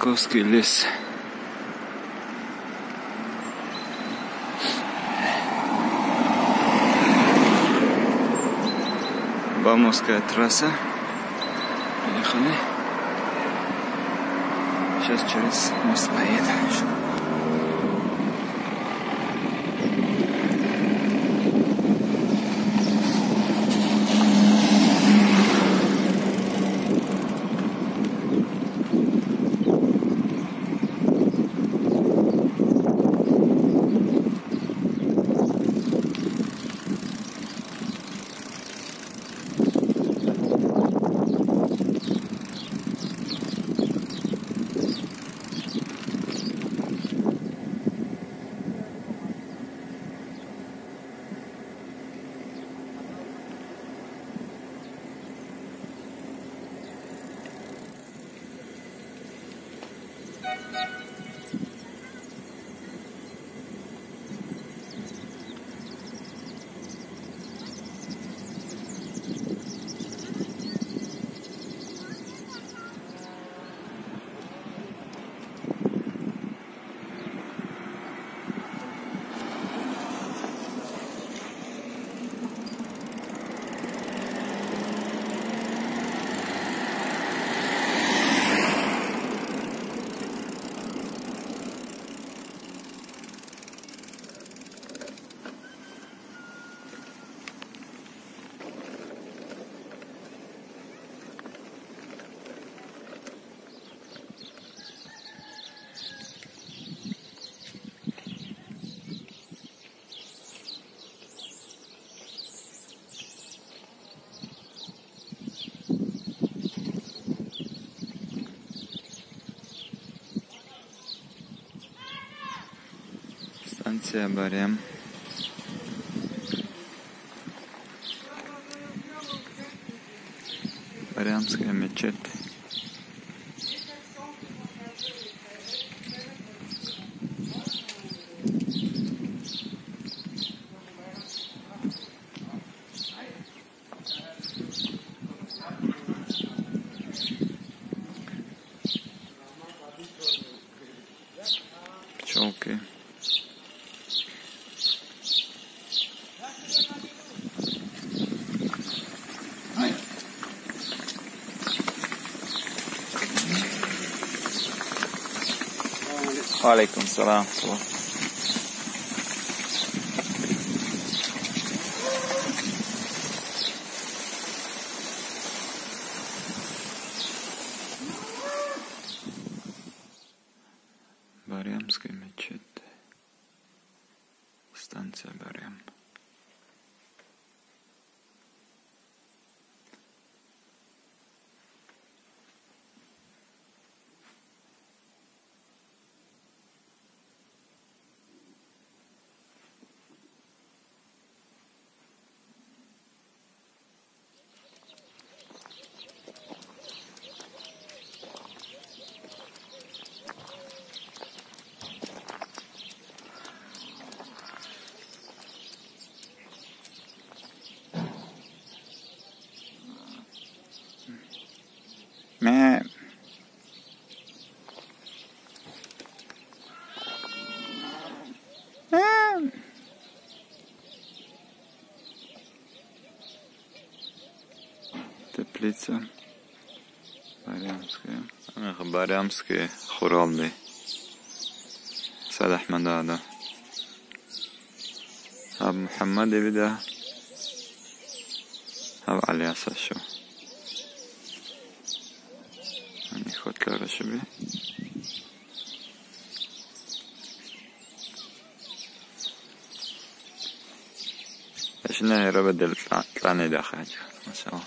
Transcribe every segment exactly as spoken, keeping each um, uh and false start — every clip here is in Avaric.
Русский лес. Бауманская трасса. Поехали. Сейчас через мост поеду. Станция Барям. Барямская мечеть. Пчёлки. Ва алейкум салам. Барямская мечеть. Станция Барям. Мя. Мя. Теплица Барямская. Ах, Барямская хуралди. СалихӀмада. Гьаб МухӀаммад ибида. Гьаб ГӀалияса щу. Гьанихъ хутӀараб щуби. Эшина гьерабадел кьа-, кьани дахъача. Машалла.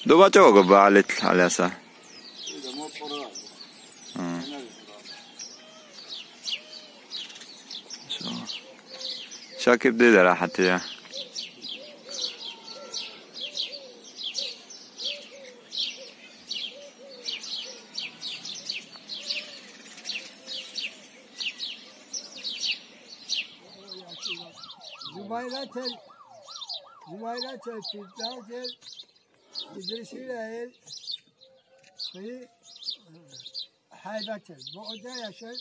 Дуба чӀого багӀалит гьаласа. А. Машалла. Шакир дида рахӀатия. Зубайрател, Зубайрател, Фирдавсел, Идрисилаел, хъи-, ХӀайбател, богӀуда яшел,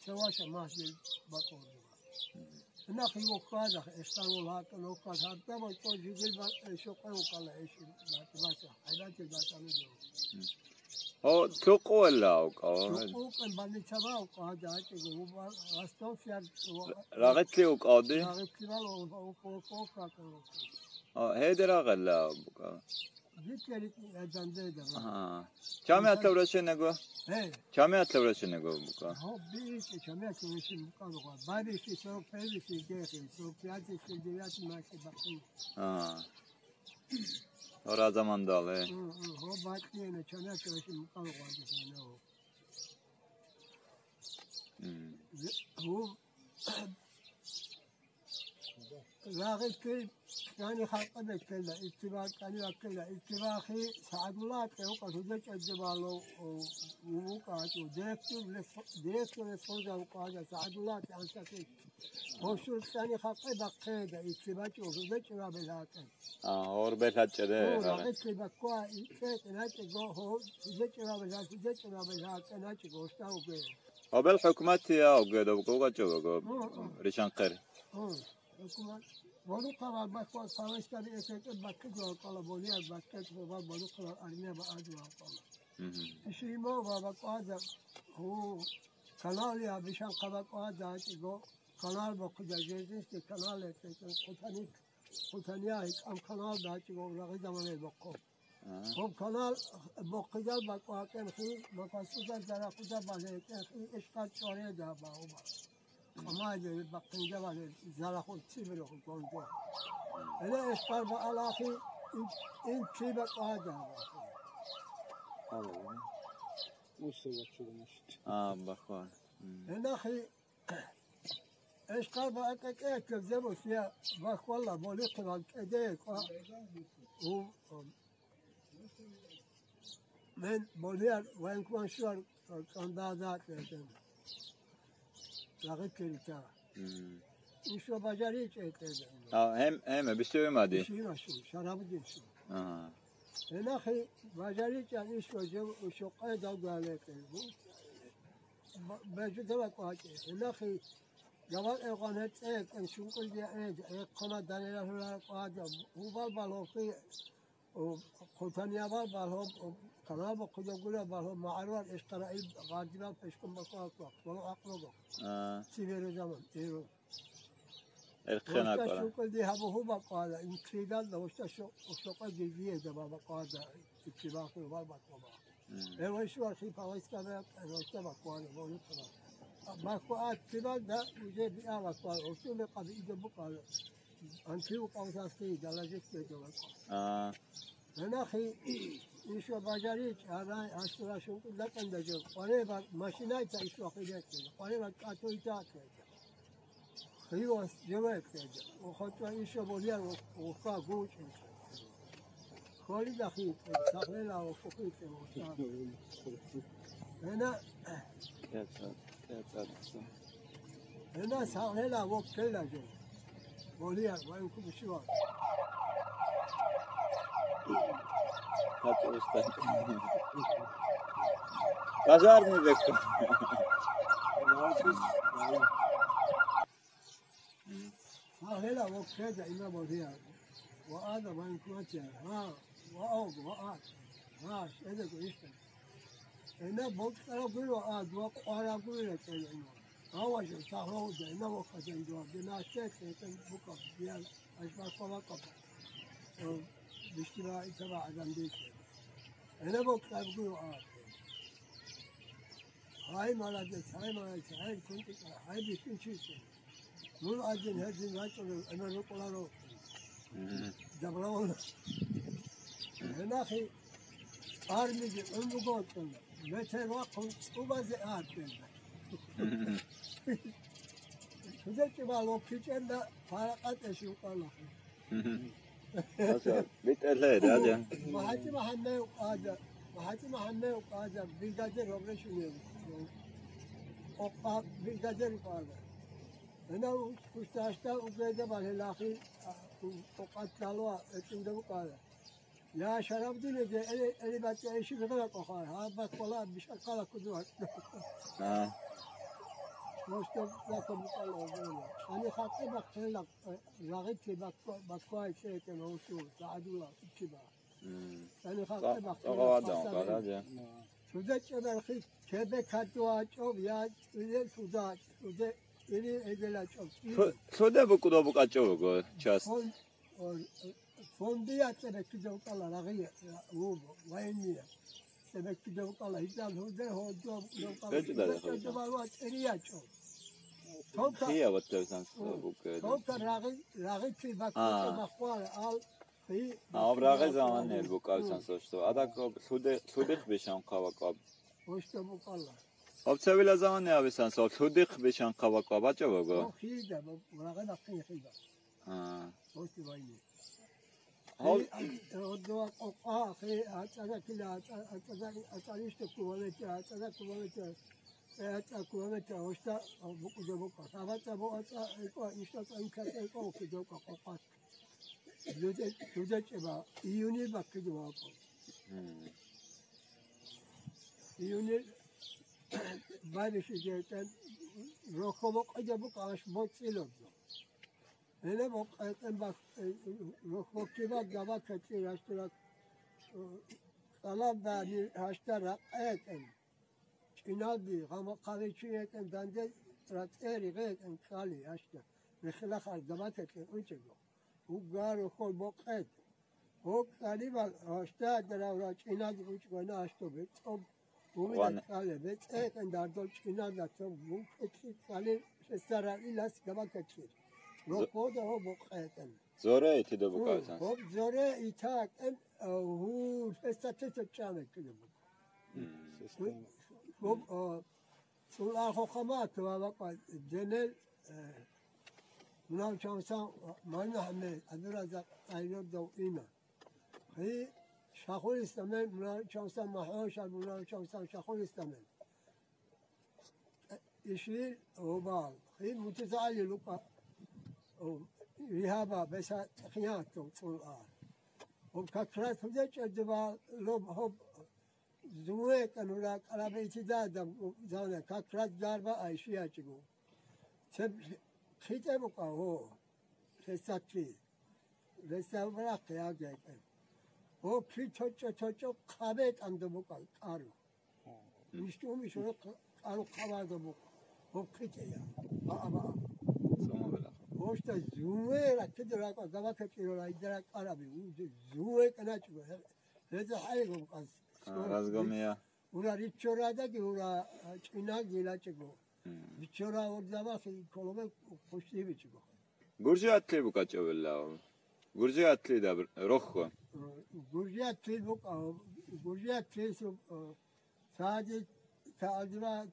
цеваша махзил бакӀордуга. Нахъ вохьазах, эштан вол гьатӀан вохьаз гьардабал цо жигил ба-, э, шокъев вукӀала эши батӀ-, баса, хӀайбател батӀалуги. О, лъукъу валла вукӀа, о. Лъукъу вукӀан больница вукӀа, гьадин гьачӀиго, вуба-, Ростов яр-, Ра-, рагъитлъи вукӀа, оди? Рагъитлъи вал, о, о, о, о, о, о, о. О, гьедин рагъилла вукӀа. Гитлер гьезда данде дара. Ага. Чамиятав рашенаго? Э. Чамиятав рашенаго бука. Гьоб бийчӀо, чамиятав рашен букӀа буга. Бариси, сорок первый гехи, сорок пятый, сорок девятый маси бахъи. А. Ора замандал, э. М, м, гьоб бакъиена, чамиятав рашен букӀа буга дихана. М. Гьоб Рагъитлъи кьани халкъа беккела, иттибагь кьани баккела, иттибагьи СагӀадуллагь кьевкъа лъугьа чӀезе бало, о, вукӀа гьачӀо, директор лес-, директор лесхоза вукӀа гьачӀа СагӀадуллагь кьансахъи. Гьорсул кьани халкъа бахъеда, иттибагь чӀо лъугьа чӀвабел гьакъе. А, гьор бел гьачӀеде, О, гьаре. Рагъитлъи бакква, икье кьеначӀего, гьо, лъугьа чӀвабел гьа, лъугьа чӀвабел гьакъе начӀего, гьорса вугел. Гьабел хӀукуматияв гьавгедаб гугъачӀого ришан хъер. ХӀукумат. Болухъа ва бахъал палестаби эсекӀеб баккиги вакъала, болияб баккеч бабал болухъа ва армия ба аги вакъала. Мгм. Иши имо ва бакъваза гьу каналияб бишан хъа бакъваза гьачӀиго канал бохъуда, Жезинский канал эсекӀеб Хъутани, Хъутания гьикъам канал дачӀиго рагъи заманай бохъо. Ага. Гьоб канал бохъидал бакӀвакӀелхъи, макасуда зарахуда балагьекӀелхъи, ишкъал чӀвареда бауба. Къамайде бахъинда бале зарахун цибирухъ гонго. Эла ишкъал баалахи, ин, ин чи бакӀвада бахъи. Алла, мусо бачула машит. А, бахва. М. Энахи Эшкъар бакӀа кӀекӀ гьеб зебус я вахвалла болихъе вал кӀеде кӀва. У, мен болияр военкоман щуар кӀандаза кӀеде. Рагъи ккелита. Мм. Ишо бажари кӀеде. А, гьем, гьем, бисуе мади? Бисуе машу, Шарабудин шу. Ага. Гьенахъи бажари чӀан ишо жев ушо къайдал галетел. Б-, бежудала кӀвачӀе. Гьенахъи Гавал гӀергъан гьечӀеб, кӀанщункъулги гӀед, гӀехъана данила гьура къвада, гьубал балгьобхъи, о, Хъутаниябал балгьоб, о, Канал бахъуда гура балгьоб, магӀарулал ишкъараил гъардибал пешкъун бакӀвакӀ, вало гӀакълуго. А. Циберу заман, иру. Эрхъен Вошта акӀвара. Щукъулди гьабу гьуба къвада, инкридалда, вошта шо-, шокъа гилгиеда баба къвада, итти бахъи гьубал бакӀваба. Мгм. Гьев вайшуархъи паласкабе росда бакквана, гьоркьора. Бакква аттибал да уже биа бакквана, осуме къаби ида буквана. Антиу къавсаски далажик бедо бакква. А. Гьанахъи ишо бажарич, гьарай, гьасура шункъи лакӀан дажо, къвареба машинайта ишо хилетта, къвареба кӀатуйта ккета. Хивас жевекъеда, ухъа ишо болияр ухъа гучӀин. ХвалидахъинчӀеб, сахлъела ухъухъинчӀеб ухъа. Гьена, КӀецӀад, кӀецӀад. Гьена сахлъела воккела жо. Болияр, вай ухъубищивал. Пожарный век. Гьела воккеда има болия. Ва ада ванкматя. Ва, ва ог, ва ад. Ва, эда гуишта. Эна боккара гуй ва ад, ва къвара гуй ра кӀела има. Ава жо, сагъо да, эна воккаден дуа, дина чет, этен бука, диал, аш ва къала къапа. Э, бишкила итаба адам дече. Эна боккара гуй ва ад. Гьай, молодец, гьай, молодец, гьай, кунтика, гьай, бихьинчи. Мун один гьедин рачӀунев, гӀемер рукӀунаро. Мгм. Добровольно. Гьенахъе армиги гӀумруго вачӀуна. Метер вахъун тӀубазе артен. Мгм. Кузе кӀибал воккичӀенда паракъатӀе щукъалахъе. Мгм. Аца, битӀерлъе, радио. МахӀачи МахӀаммев къада, МахӀачи МахӀаммев къада, бригадир гьабрашунев. Къокъа бригадир къада. Гьанав кушташда угеда балгьелахи, къокъа лъалуа, эцӀинда букӀала. Я шарабдинеги эли, эли бачӀа иши гъира кӀоха, гьаб бакквала бишакъала кудуа. А. Просто закон букӀала гъира. Ани хатӀи бакквала, э, рагъити бакква-, бакквай цӀекӀен гьосул, загӀадула иккиба. М. Ани хатӀи Ца-, бакквала цӀогъа вадан, пасаби. Къададе. Суда чӀебархи кебе кадуа чӀоб, я цӀире суда, суде ири эгела чӀоб. Лъу-, лъуде букӀудо букӀачӀо буго, част. Фон-, о, фонди я цебе кидо кӀала рагъи, я, ву, военния. Цебе кидо кӀала, гьитӀал гьуде, гьодо букӀудо кӀала. БечӀо да, Суда рагъи. ЧӀебарва цӀири я чӀоб. Тонка, Хия ваттавсан о, букӀе. Тонка рагъи, рагъи чи бакквала А. бахвала, ал, хи, А, об рагъи бакквала заман бахвала. нел букӀавсан О. сошто. Адак об лъуде, лъудихъ бишан хъава кӀоб. Ошто букӀала. Об цевила заман не абисан со, лъудихъ бишан хъава кӀоб бачӀо буго. О, хида, бу-, рагъи бахъин хида. А. Ошто вайни. Гьав- Хи, а, одова къокъа, хи, а, цӀадакила, а, цӀа-, а, цӀада-, а, цӀалишта кулометр, а, цӀада кулометр, э, а, цӀа кулометр, ошта, а, букӀуда букӀа. Сабаца бу, а, цӀа, э, кӀва, ишта цӀа, инка цӀа, э, кӀва, хи, докӀа, къокъа. Лъуде-, лъудечӀеба, июнил баккиде вакъа. Мгм. Июнил бариши гьечӀеб, рохо бокъиде букӀа аш боцӀилаб. Гьеле бокъетӀен бак-, э, рохо боккибал габа ккечӀи гьащтараб, э, цӀалабани гьащтар ракъетӀен. ЧӀиналби гъамахъави чи гьетӀен данде рацӀцӀери гъетӀен ккали гьащтар. Рехилахъ ар габа ккечӀи унчӀего. Угар рохо бокъет. Гьоб кӀалибал гьащтадарав рачӀинаги учӀгӀана гьащтаб гьечӀоб гьумила Ван- кӀале, бецӀекъен дардол чӀинада цо гуккечӀи кӀали, гьесда рагӀилас габакачӀи. Зо- Рокъода гьоб бокъетӀен. Зоре итидо Гьу, букӀавцан. Гьоб зоре итакӀен, а, гьу, гьесда тесо чӀана кӀида букӀ. М. Гьоб, а, цӀул ахохъа мат ва бакъа денел, э, мунав чамсан Ман-Мухьаммед, Абдуразак Айнурдов има. Гьи, Шахул Исламен, мунав чамсан Махьон Шал, мунав чамсан Шахул Исламен. Ишил обал, гьи, МутазагӀали лукӀа, о, ригьаба, беса хиянтов цӀул а. О, как раз гьудечӀо дибал лоб гьоб Зуве кӀанура кӀараб итидадаб зана, как раз дарба айши ячӀго. Цеб хитӀе букӀа, гьо, ресатти. Ресабрахъе агекӀе. Гьо, ки чочо-чочо хъабе тӀамда букӀа кӀару. МишкӀун-мишкӀун кӀару хъабада букӀа. Гьо, хитӀея. Баа-баа. Гьошда зуве раккида ракӀа, гавака кӀирора идара кӀараби. Зуве кӀаначӀго. Гьеза хӀайгун къас. А, разгомия. Ура риччорадаги ура, а, чӀинаги лачӀего. Мм. Риччора ордавахи колобе хъущи бичӀого. Гуржи атли букӀачӀо вилла. Гуржи атли да бр-, рохго. Гуржи атли букӀа, гуржи атли су, а, сади таадира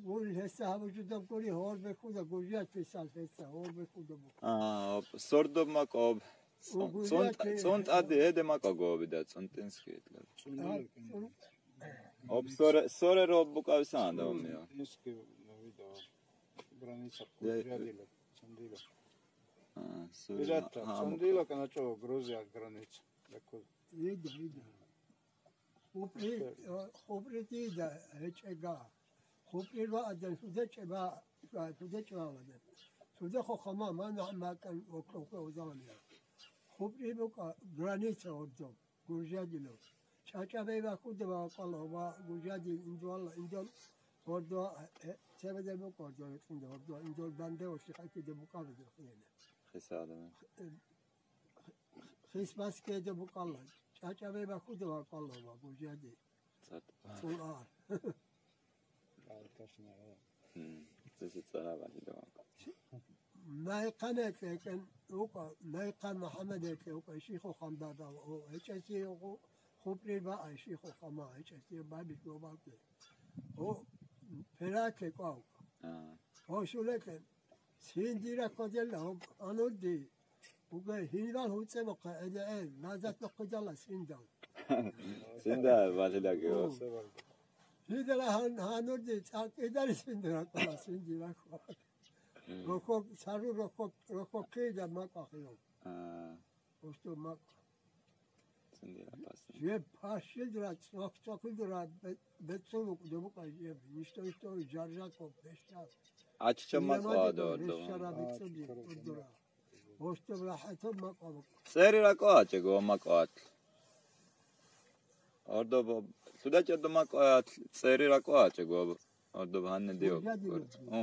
Гури гьесда гьабужуда гури гьорбехуда гужият бисал гьесда гьорбехуда бу. А, сордоб макъоб. Цон-, Гужият цон-, цон тӀаде гьеде макъаго бида, цон тӀински. А, цон- Об соре, соре роб букавсан да умио. Цон тӀински навида граница Гужият дила, цон дила. А, соре. Билатта, ма-, ха, цон дила каначо Грузия граница. Ида, ида. Хупри, э, хупри дида гьечӀега. Хупри ва аден суде чӀеба, суде чӀваладе. Суде хохама, мана макан окрокъе узалия. Хупри бука граница ордо, Гужадило. ЧӀачӀабей ва худа ва къала ва Гужади индуала индуал ордо, э, цебеде бука ордо, ордо, индуал банде ошли хакиде бука бедохиене. Хисадаме. Э, Хисбаскеда букӀалла, чӀачӀабе бахуда вакӀалла ва гужади. Цат. Цул ар. Алташна, э. М, цеси цара валида вакӀа. Майхъан гьечӀе гьечӀен вукӀа, Майхъан МухӀаммад гьечӀе вукӀа, ишихо хамдада, о, гьечӀеси ху-, хупри баа, ишихо хама, гьечӀеси баби жобалки. О, пераке кӀвав. А. О, шулеке. Синдира кодела гьоб анурди. Уга гьинвал гьуцӀебухъе гӀедегӀел, назад бахъидала синдал. Синда валилаги. О. Синдала гьан-, гьанурди цӀакъидали синдира кӀола синдира кӀо. Рохок, сару рохок, рохок кида макъахъио. А. Ошто макъ. Жеб пашилдира, цӀвах-цӀвахилдира бе-, бецӀулукъ дебукъа жеб, ишто-ишто жаржакъо беща. АчӀчӀаб макъо гьадур. Бещара бецӀуди гьадура. Гьостаб рахӀатаб макъо букъа. ЦӀери ракӀо гьачӀего макъо гьат. Ордоб, лъудачӀадо макъо гьат, цӀери ракӀо гьачӀего. Ордоб гьанна дио. Гуржадило. О.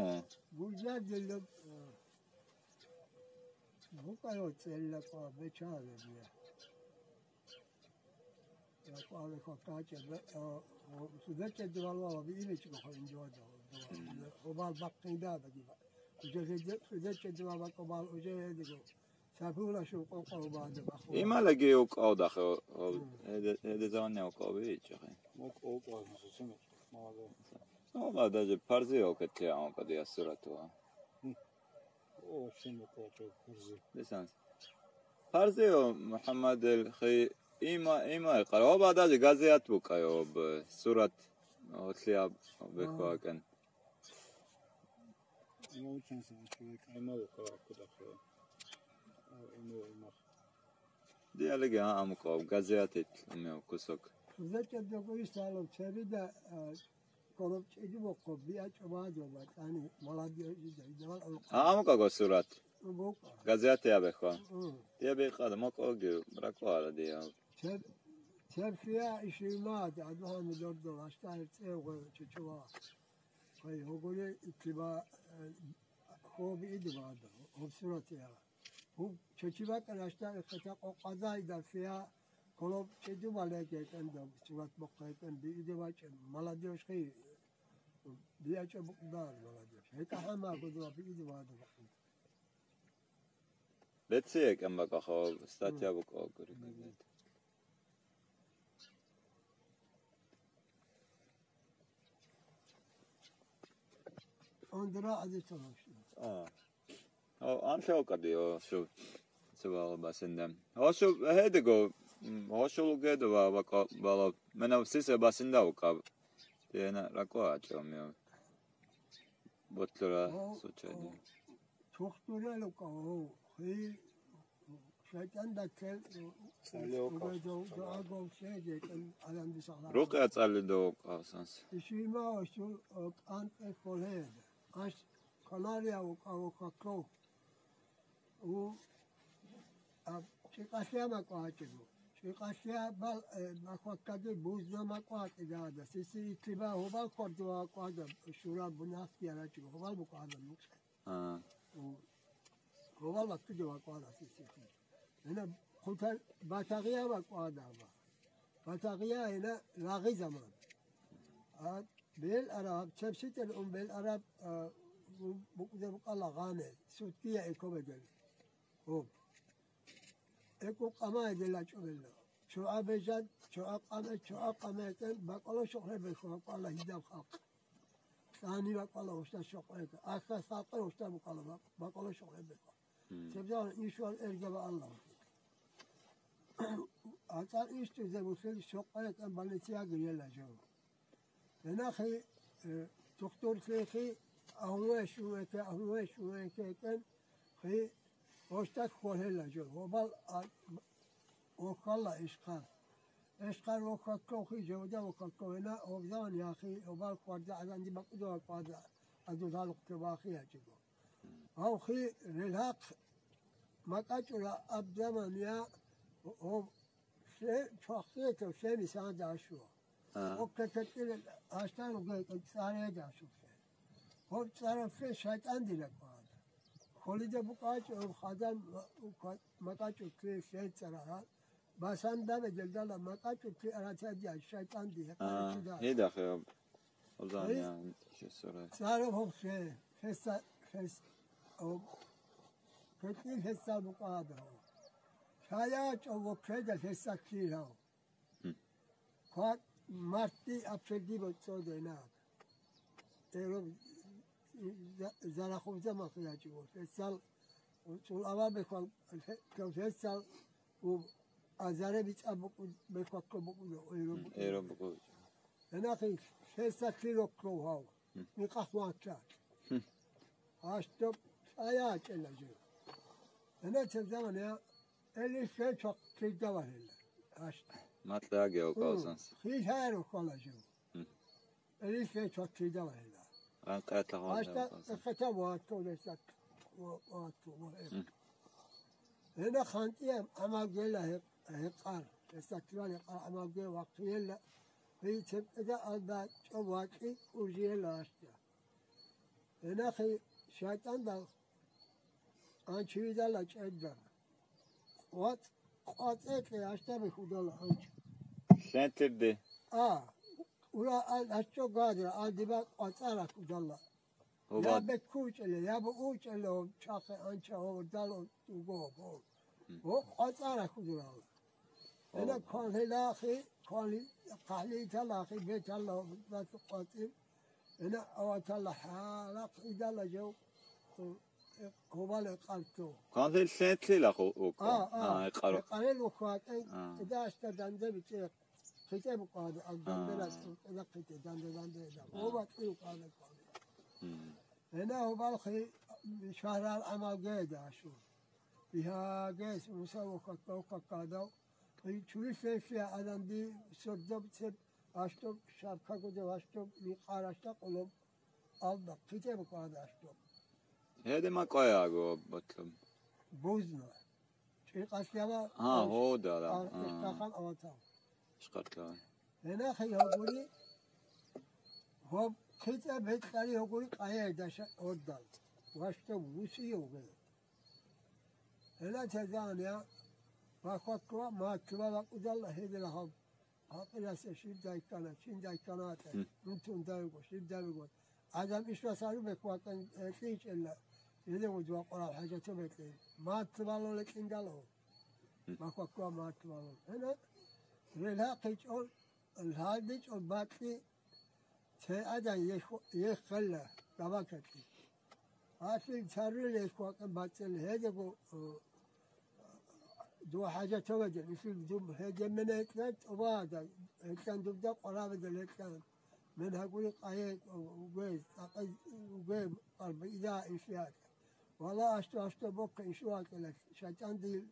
Гуржадило, э, букъа цӀери ракӀо бечагӀалеб я. Ракъалихъо качӀа, бе-, о, о, судачӀа дивалвала бииличӀо хо инжода, о, дива-, обал бахъинда багиба. Уже хиде-, судачӀа дивалва кобал уже хедиго. Сабула шул къокъо бада баху. Ималаги укъав дахъе, о, о, Мм. эде, эде заванне укъав бичӀахъе. Мукъ укъав, сусуне. Мала. О, ма даже парзи окатли аун кадия суратуа. О, шин укъав, парзи. Лисан. Парзио, МухӀаммадил хи-, има, има, къаргъоба даже газият букӀай об, сурат, отлиаб бехуакӀан. Има учан са чоловек, има букӀа кудахъе. Има, има. Диалеги гьа амукъав, газият ит, уме кусок. Зачем догористалов, церида, а, Короб чӀеги бокъо, биачӀо базо батани, молодёжи дайдавал алкъо. А, амукъаго сурат. Бокъо. Газета ябехъо. М. Дия бекъада, мокъоги, ракъуара дия. Цер-, церфия ишимад, адугьани дордо, аштагьир цӀевгъе чучула. Хай гьогоре итлиба, э, хоби идибада, гьоб сурат я. Гьуб чечи бакӀа рашта ихъата къокъазайда фия, колоб чӀеду балеге кӀанда, сурат бохъе кӀан бииде бачӀа, молодёжь хи, биячӀа букӀдар молодёжь. ГьетӀа хӀама гудуа бииде бада бахъин. Бецие кӀан бакӀа хо, статья букӀа гури. Ондра азиталаш. А. О, анлъавкъади, о, шу, цевала басинда. О, шу, гьедего, м, о, шу лугеда ва, ва, ва, бала, мена сисе басинда укъаб. Тена ракъо ачам, я. Ботлера, о, случайно. О, тухтура лука, о, хи, шайтан да те, цали окъаб. Дуа гов шеге, кан, алан бисала. Рукъя цали до окъаб санс. Ишима, о, шу, о, кан, э, холеда. Аш Канария вукӀа вухьаков. У, а, ЧӀикъалъия макъвачӀего. ЧӀикъалъия бал, э, махваккаде бузна макъвачӀеда ада. Сиси итлиба гьобал хъвардува вакъвада, шура бунагьги ярачӀего. Гьобал букӀана мукъ. А. У, гьобал ваккиде вакъвада сиси. Гьина хъутал батагъия вакъвада ама. Батагъия гьина лагъи заман. А, Бел араб, чебситӀел ун бел араб, а, бу-, букӀуде букӀала гъане, суткия экобедел. Гьоб. ЭкӀу къамаидел ачӀобелла. ЧогӀа бежан, чогӀа къаме, чогӀа къаме кӀел, бакӀала шухӀлеб бехун бакӀала гьидаб халкъ. ЦӀани бакӀала гьуща шухӀлеб. Ахас халкъе гьуща букӀала бакӀ-, бакӀала шухӀлеб бехун. Мм. Цебе ишвал эргаба Аллагь. АцӀал ишдузе мусул шухӀлеб кӀан больницаги рела жо. Гьенахъе, э, тухтурлъи хъи, агьлуе шугьеке, агьлуе шугьеке кӀен, хъи, гьощтак хьолъела жо. Гьобал, а, вохьала ишхъа. Ишхъар вохьакков хъи, жавда вохьакков гьена, гьобзаван яхъи, гьобал хварда гӀаданди бакӀудава кӀвада, адул гьалухъе вахъи ячӀего. Гьав хъи релгьахъ макьачӀура абзаман я, гьоб Лъе-, чвахлъиялъул лъемис гьанда ашлу. А. Оккатаккилел гьаштан ругел цӀареда ашлусе. Гьоб цӀаравлъе шайтӀан дила кӀвада. Холида букӀачӀо гьоб хадам ва-, ва-, макьачӀулъе лъе цӀарарал. Басан дабе делдала макьачӀулъе аратади шайтӀан дила. А, гьедахъе гьоб. Обзания, чи сура. Цараб гьобсе, гьесда, гьес, об, гьетӀил гьесда букӀада. Шая чӀого ккеда гьесда ккирав. Хм. Кват мартти абчеги боцӀцӀодена. Эро за-, зарахуб замахъ ячӀого. Гьесдал цӀул аваб бехъван, гьесдал у-, азаре бицӀа букӀу-, бехъвакко букӀуна, эро букӀуна. Эро букӀу. Гьанахъе гьесда лъирохъо гьав, микъа хванча. Гьашто цӀая чӀела жо. Гьанацин замана, эли лъечвахъ кирдаварила. Гьаш. Макьаги авкъавсанс. Хилъа рухвала жив. М. Элис ле чватидал гьела. Ранкъатла хвалда Гьашта авкъавсан. Эхета вату леса вату вахе. М. Гьена хантӀи гӀамал гела гьекъар. Эсатирал гьекъар гӀамал гела вахъиела. Гьей цебкӀеда алда чӀо вакьи кӀужиела гьашта. Гьенахъе шайтӀандал анчивидала чӀедда. КъвацӀ-, къвацӀекье гьашдаби худала анчи. Лъентлъирде. А, ура ал гьаччо гадра, ал диба къвацӀара худала. Гьуба. Я беккучӀеле, я буучӀеле, чахъе анча гьордал уго гьо. Гьо къвацӀара худурала. Гьела кванлъилахъи, кванли-, хъахӀлъи италахъи, беталла бацу къватӀир. Гьела аваталла хӀалахъ идала жав, э, э, гьобале къарту. Кванлъи лъетлъила ху-, уко. А, а, А, экъаро. Экъарел ухватӀен, А. Кьида ашта данде бичӀе, хъитӀе букӀаде, ам А. Дандера цӀукӀина хъитӀе, данде, данде, да. О, А. БатӀи укӀаде кванлъи. М. Гьена гьобалхъи шагьрал гӀамал гейда ашур. Бигьагес Муса вохакка-, вохаккадав, чурилъ лъешлъи гӀаданди сордоб цеб гьаштоб, шабкагодев гьаштоб, микъар гьашта къолоб, алда хъитӀе букӀана гьаштоб. Гьеде макъваяго батлум. Бузна. ЧӀикъаслява Гьа, гьода, да. Ишкаркахан аватав. Ишкаркахан. Гьенахъе гьогури, гьоб хъитӀа бекьари гьогури къаяй даша ордал. Вашта вуси йовгъе. Гьела тезан я, бахвакква, матчула вакӀудал гьедила гьаб. Гьакъиласа щиб дайккана, чин дайккана атӀа. Мгм. Унтун дайго, щиб дайго. Адам ишвас арубек вакӀан, э, кьинчӀелла. Гьедин вуд вакъурал хӀажату бекьи. Матчубало лекьиндало. Мгм. Бахвакква матчубало. Гьена, релгьахъичӀол, лъалдичӀол бакьи, цей адам еху-, еххъелла, габакалъи. Гьалъил царрил еххвакъин бацӀцӀел гьедего, э, дов хӀажатавадин, ишил дуб гьедин мен гьекьан тӀубада, гьекьан дубда къварабада гьекьан. Мен гьагури къае угвей, цӀакъай угвей, къарбида ишият. Вала ашто-ашто бокка ишуакьила, шайтӀандил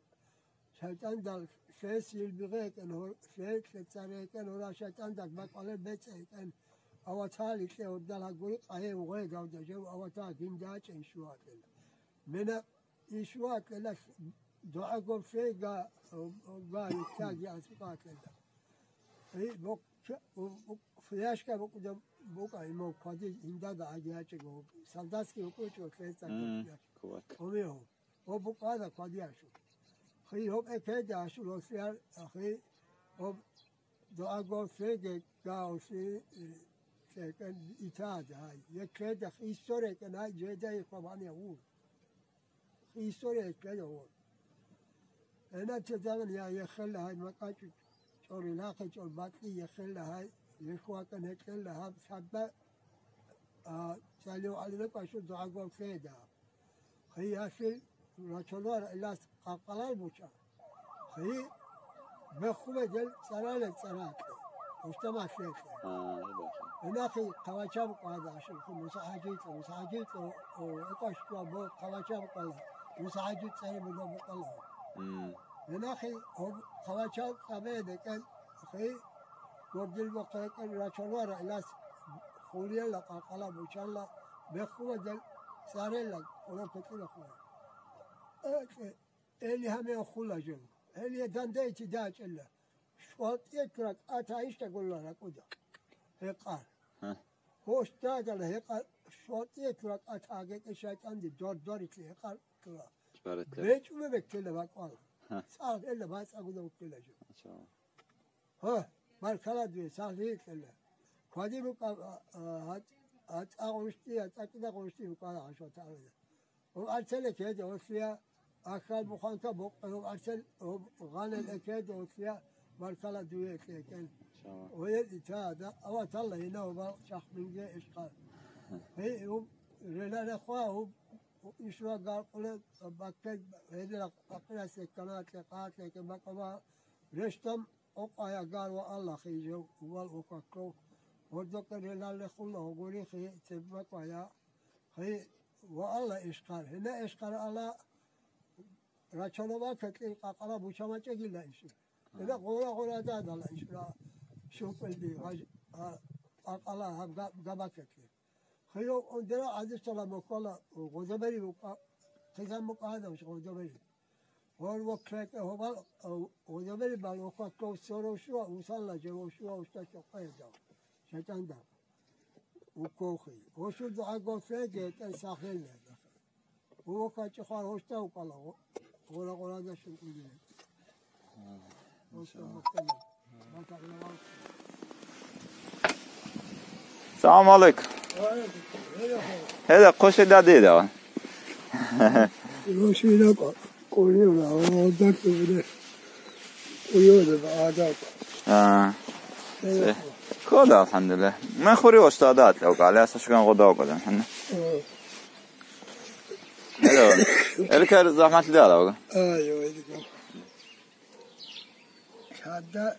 ШайтӀандал лъесил бигъекӀен гьор-, лъе-, лъецарекӀен гьора шайтӀандак бакӀалеб бецӀекӀен аватал итлъе гьордал гьагури къагье угъегавда жав аватал гиндачӀен щугьатӀела. Мена ишугьатӀела дугӀа гобсейга, га ицаги асукъатӀела. И бокъ-, фляжка букӀуда букӀа имав квади гьиндада гӀаги ячӀего, солдатский букӀучӀо лъецӀа. М, кват. Умигьу. Гьоб букӀана квадияшул. Хий гьоб экеде ашул гьослияр, хий гьоб дугӀа гьослиеги гьосли, э, цӀекӀен итада гьай. Екеде хий сорекӀен гьай, жеда ихъвабани гьавур. Хий соре экеде гьавур. Гьенатезабан я ехелла гьай макьачӀу чӀорилахъе чӀолбакьи ехелла гьай, ехвакӀан гьекъелла гьаб садда, а, цӀалев гӀалимекъ ашул дугӀа гьослиеда. Хий ясил рачолар илас къаркъалал бучӀа. Хий беххубедел цӀаралел цӀаракье, уштамалъекье. А, ибаха. Инахи хъалачаб къвада ашулхъу Муса ХӀажитӀа, Муса ХӀажитӀа, о, экъвашква бо хъалачаб къала, Муса ХӀажитӀ цӀаре буго букъала. М. Инахи хъалачаб къабе декӀен, хий гобдил бохъекӀен рачолар илас хулиялла къаркъала бучанла беххубедел цӀарелла, къоло пекьила хула. Экье, эли гьаме хъула жо. Эли дандайти дачӀелла. ШватӀият ракӀата ишта гулла ракӀуда. Гьекъар. Гьа. Гьош дадала гьекъар, шватӀият ракӀата агекӀе шайтӀанди дор-дорилъи гьекъар ккела. ЧӀаратла. БечӀула беккела бакӀвала. Гьа. ЦӀакъ эла бацӀагуда уккела жо. Ача. Гьа, баркала дуе, сахлъи кьела. Квади букӀа, а, а, гьа, а, цӀа гъущтӀи, а, цӀакъида гъущтӀи букӀа, гьашо тавила. Гьоб арцел экеде ослия, ахал буханка букъ-, гьоб арцел, гьоб гъанел экеде ослия, баркала дуе экекен. Иншалла. Оел ита, да, аваталла гьина гьобал чахминге ишкъа. Гьей, гьоб реларехъва, гьоб ишра гаркъуле, баккел, гьедера къакъирас эккана, кьекъа, кьекъе бакъава, рещтам, Къокъая гар ва Аллагь хижев вал укакков. Гьордокье релалле хулла гьугури хи цебмакъвая. Хи ва Аллагь ишкъар. Гьина ишкъар Аллагь рачалавака кьин къакъала бучамачӀегила иши. Ина гъора-гъора дадала ишра шупилди гъаж-, а, акъала гьаб га-, габакеки. Хиро ондера азиштала мокола гъозабери букӀа, хизан букӀа гьадав гъозабери. Гъор воклеке гьобал, а, гъозабери бал вокла ков соро шуа, усалла жево шуа, ушта чокъаядав. Шайтанда. Укохи. Гъошур дугӀа гослъе, гьетӀен сахлъеле. Гъо качӀи хвар гъошта укӀала, гъо-, гъора-гъорадашун ули. Гъошта бахтана. Салам алейкум. Гьеда, хъуше дадида. Гъоши накӀа. Къуюла, о, дакӀи биле. Къуюла, ба, а, дакӀа. А. Э, Кода, алхамдулилла. Ма хури ошта дат, лев гали, аса шуган года года, ханна. О. Эло. Элкар захмат дала, ога. Ай, ой, диган. Кадда,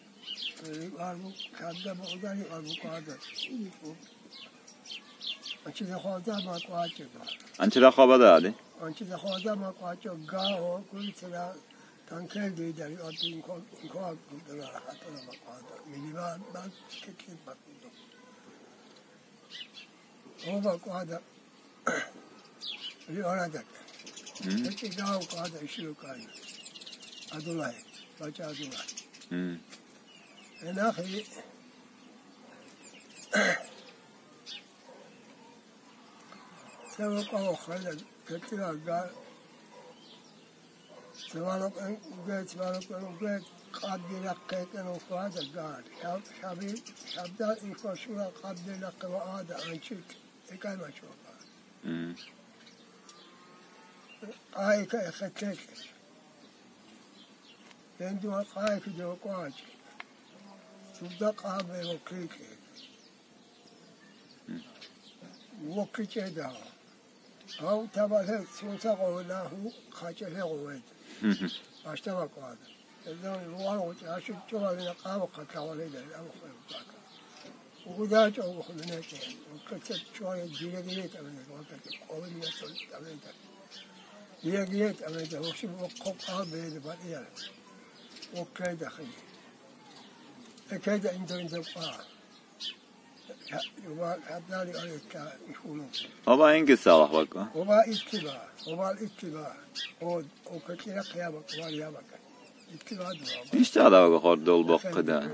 э, арбу, кадда богъдари арбу кадда. Анчи да хвалда ма кваче ба. Анчи да хвабада, ади? Анчи да хвалда ма кваче га о кури тера танкел де дари ати инко, инко ак дудара хатана ма квада. Минима ба кикли ба кудо. О ма квада. Ри орадак. М. Эки га о квада иши о квада. Адулай. Бача Адулай. М. Энахи. Цеве къо хвела, кецӀила га, цевалукъен уге, цевалукъен уге, къабди рахъекъен ухвада га. Шаб-, шаби-, шабда ихвашура къабди рахъе ва ада анчик экай мачуа га. М. Къайка эхетекъе. Дендуа къайка де окъуачӀ. Цугда къабе окрикъе. ВоккичӀеда. Гьав табалъе цунса гъовла гьу хъачӀалъе гъовед. Бащтава кӀвада. Гьезда ругъал гъучӀ, гьашут чӀвалина къавухъа кавалида, гьав хъвев бака. УгудачӀо вухлунечӀо, вуккаца чӀвале дирегире тӀаминда, вуккаца къовин яцӀал тӀаминда. Дирегире тӀаминда, вухши вухъо къал бейли батӀиял. Вуккайда хин. Экайда индо-индо къа. Оба инги салах бакӀа? Оба иттиба, оба иттиба. О, о, кочира хъяба, квар яба. Иттиба дуа. Ишта дава гохор дол боккида?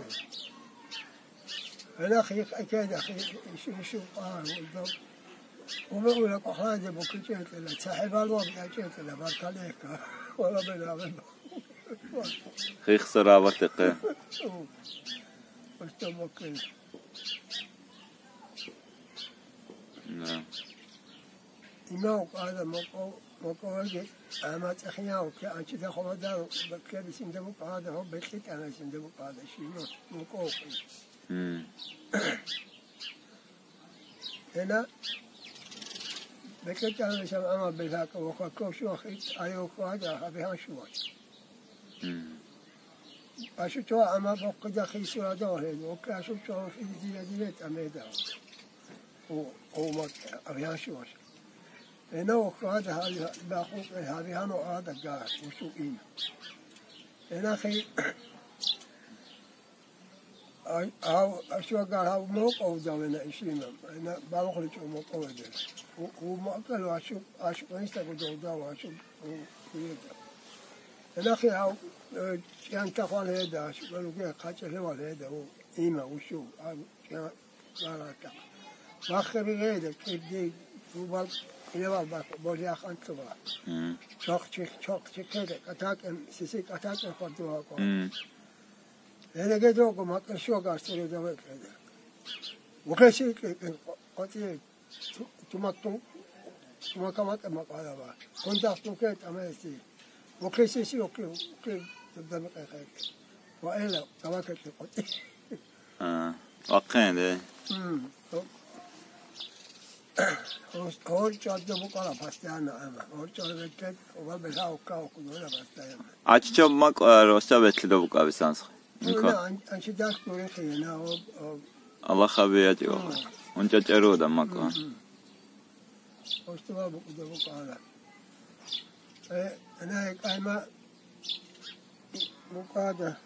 Вела хих экеда, хих, ишу, ишу, а, дол. Оба ула кохаде боккичетла, цахибал ва бячетла, баркалека. Ола бела, бела. Хих сарабатекъе. Просто боккин. Да. Имав къала мокъо-, мокъоваги, амма цӀехияв, ке анчида хваладар, баккебисинда букъада, хо бекьи тӀамасинда букъада, шино, мокъо. М. Гьела бекьи тӀамасам, амма бехакъа, вохаков шуахъ, ит, айо хвада, гьабигьан шуахъ. М. Ашучо ама боккида хисурадал гьел, окке ашучо хизирадире тӀамеда. О, о, мак, авиашуаш. Эна охрада гьали баху, гьаби гьано ада га, ушу ин. Эна хи, ай, ав, ашуагар гьав мокъов давена ишина, эна балухличо мокъов эдер. У, у макъал ашу, ашу инстагу долдав, ашу, у, у, Гьелахъе гьав, э, чӀянтахъ вал гьеда, щукъалуге хъачӀалъе вал гьеда, у, има, ушу, а, чӀя-, чӀарата. Бахъе бигьеда, кӀибди, рубал, илавал бахъ, болиахъ анцӀуба. Мгм. Чохъчи-, чохъчи ккеда, кӀатакӀен, сиси кӀатакӀен хъвадугьакъо. Мгм. Гьелеге дого макьа щуга астере даве ккеда. Ухеси ккекен къо-, къотӀие. Ту-, тумактун, тумака макьа макъалаба. Кундахтун ккеда тӀамаэси. Ухеси си ухи, ухи, дабдами къайхъайки. Ва эла, гавакатли къотӀи. А, вахъен, де. М, то-, гьор-, гьорчӀо букӀала постоянно, ама. ГьорчӀо бетет, ва бела ухка ухкудула постоянно. Аччо макъа росда бетлъидо букӀа бисансхъи. Инко. Ан-, анчи дас гурехъе, на, об, об. Аллагь хабиятио. М. УнчӀачӀаруда макъа. М, м. Остава букӀуда букӀала. Э, ана, э, къайма букӀада.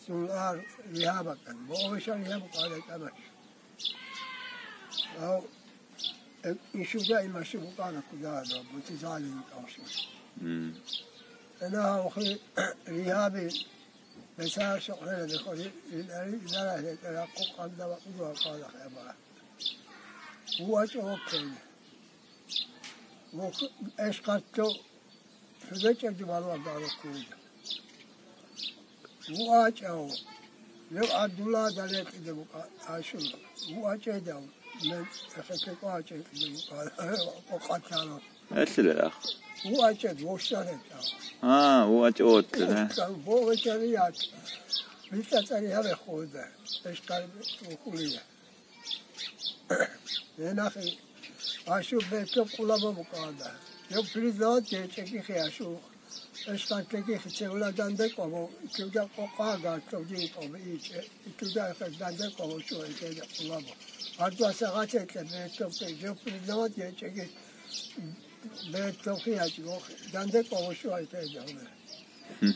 Сунар ригьаб бакӀан, богьобещан ригьаб букӀана тӀамач. Гьав, э, ишуда имашу букӀана кудада, бутизалин кавшин. Мм. Ана гьавхи ригьаби бесар шукърела бихори, ил-, ил-, илара хӀетӀера къукъанда ва удуа къала хӀеба. ВуачӀа воккайна. Вох-, эшкъартлъо ХӀудачӀаги балугьарда гьарухъ вуго. ВуачӀав, гьев ГӀабдуллагьда рекьида букӀа, Ашур. ВуачӀедав, мен эхетекъо ачӀекъида букӀа, къокъатаро. Гьелъила рахъ. ВуачӀед, вощалетав. А, вуачӀ отлъуна. Богьачарият. БитӀа цӀари гьабе худа. Эшкъар ухулия. Гьенахъе, Ашур бетӀлъо къулабо букӀаанда. Гьев признавать гьечӀегихъе Ашур. Эшкъатлагихъе цевла данде къвабо, итилда къокъа гартовги къвабо ичӀе, итилда эхе данде къвабо шугьа итеда къулабо. Гьардваса гъатекье бетӀлъо, гьев признавать гьечӀеги бетӀлъохъе ячӀго, данде къвабо шугьа итеда гьуна. Гьм.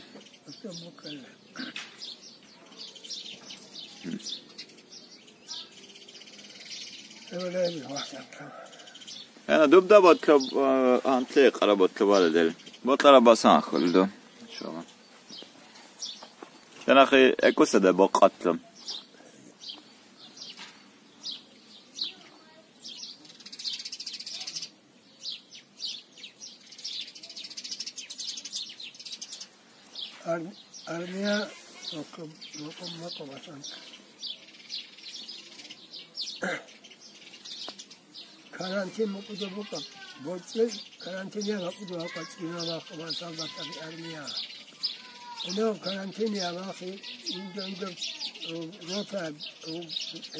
Гьеб букӀана. Гьм. Гьеб лайби вахтанка. Яна дубда ботлъоб, а, гьантлъи къара ботлъоб валидел. Ботлъараб басан хъулду. Иншалла. Яна хи экӀусада бокъатлъо. Ар-, армия макъ-, макъ-, макъ-, макъ-, карантин мукъуда букӀа, боцӀи карантин я макъуда букӀа, цӀина макъ-, макъ-, солдатаби армия. Инав карантин я махи, инде, инде, рота,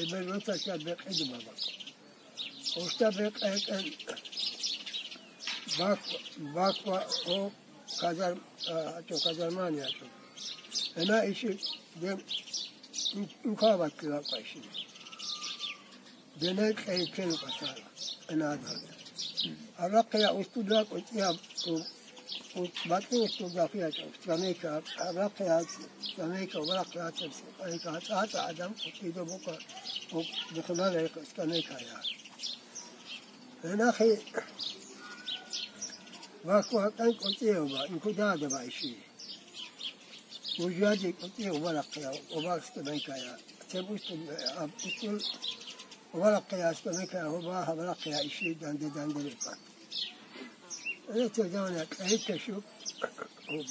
эбел рота ча бекъиду баба. Ушта бекъекъен бак-, баква о казар-, а, ачо казармани ачо. Ана иши дем ин-, инква батлила квайши. Дене кьейкен квасара, ана ада. Арахъя устудра квитӀия у-, у-, батӀи устудра хъячӀо, скамейка, арахъя скамейка, арахъя скамейка, ацӀа адам квитӀидо бука, у-, бухунала скамейка я. Гьанахъе вахъ-вахъан кӀутӀи оба, инкудада байши. Мужади кӀутӀи оба рахъеяв, оба скамейкая. Цебустул, аб-, устул оба рахъея скамейкая, оба гьаба рахъея иши данде-данде рекӀан. Эцел давна кьайиташуб, об-,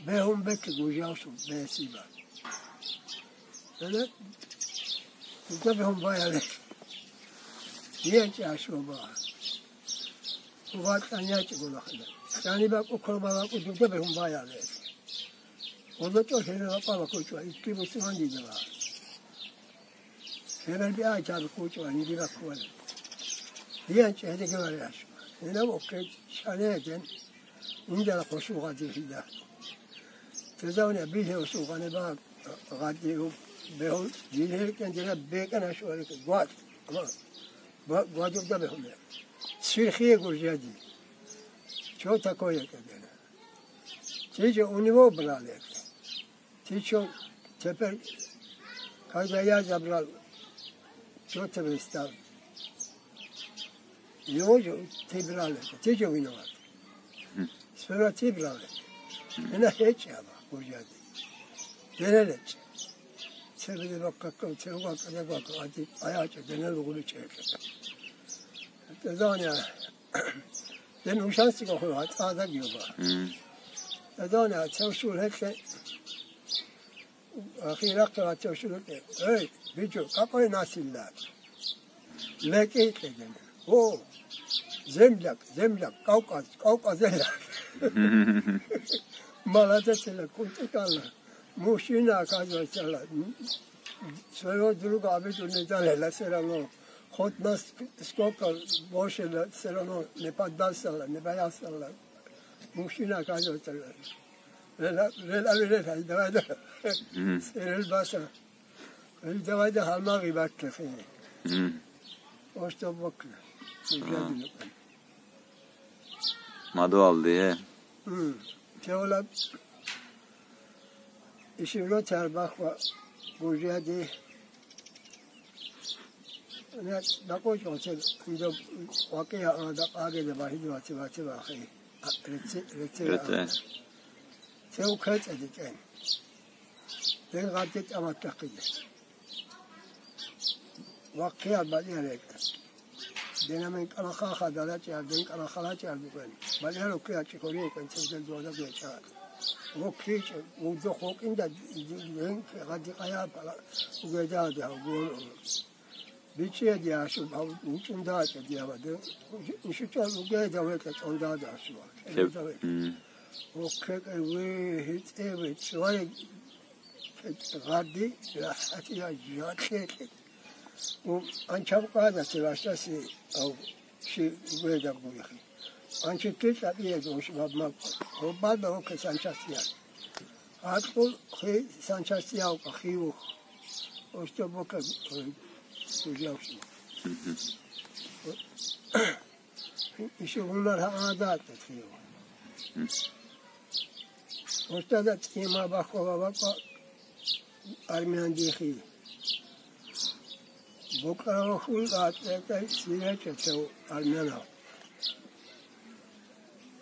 бегьун бетӀ гужавсун бесиба. Гьанна дуда бегьун баяле. Дие чӀашуба. Гьуба кьанячӀго нахъе. КьанибакӀо кколбалакӀо дуда бегьун баяле. Гьуба чӀо хӀерабакъа бакочӀва, икки бусурман дидала. Херал биай чаби кочӀва, гьиндира кколе. Дие чӀ гьедеге варяш. Гьенаб оккей чӀале гьеден. Индала хъушугъади хида. Тезавни бихьев сугъани ба гъади бегьул дилгьел кӀендира бекӀана шуалик гвад. Ама ба-, гвадубда бегьуме. Цирхие гуржади. Чё такое кӀедена? Тиже у него брали это. Ты чё, теперь, когда я забрал, чё ты стал? Его же ты брал это, ты же виноват. Сперва ты брал это. Ина хечи ама, гуржади. Дерелеч. Цебеде баккакка, церуга, кадагуга, ади, аяча, денел губи чеке. Это зоня. Ден ушанси гохула, цӀадагиуба. Мм. Дадона, цевшул гьекье. Ахирахъе ва цевшул гьекье. Эй, бичу, какой насилла? ЛекӀи кьеден. О, земляк, земляк, Кавказ, Кавказ земляк. Молодец, ила, кунтикалла. Мужчина, оказывается, ла, м, своего друга обидел не дали, ла, всё равно. Хоть нас сколько больше, ла, всё равно не поддался, ла, не боялся, ла. Мужчина, оказывается, ла. Рел, рел, рел, рел, давай, давай. Мгм. Рел баса. Рел, давай, да, халма гъибат лехи. Мгм. Ошто бокна. А. Мадуалди, э. М. Чевла. Ишивлоти гьарбахъ ва гужяди. БакъучӀ вацел, инда вакъия ана дакъаги да багьиди вацел, вацел ахи. А, реце-, реце Реце. ана. Цев квецӀа дитӀен. Ден гъадде тӀамат тахъиде. Вахъиял балъиял рекӀел. Динамин кӀалахъа хадалачӀиял, дин кӀалахъалачӀиял бугел. Балъиял руккиячӀи хорин кӀвенцӀидел дугьадаб гьечӀа. ВуккичӀ, вудохъ вукӀинда дин гъадикъая пала угедалде гьав гуун. БичӀчӀиядиашуб гьав вучӀундачӀа диабадин. ИшучӀал угеда векьа чӀондадашуа. Гьеб, Кьелида векьа. М. Вуккекье ви, гьитӀе ви, чӀвай гъади, рахӀатия, жакье кье. Анчаб къадасе ващаси ав чи гведа гуйхи. Анчи кил тӀабие гуш бабмаб. Гьоббалда вокес анчасия. Акъул хи санчасияв къахивух. Ошто бока гужавши. Мгм. Иши гьунар гьаада тӀатхӀив. Мгм. Устада цӀима бахъула бакӀа армиян дихи. Букъарава хьул атӀетӀай сиречӀа цев армянав.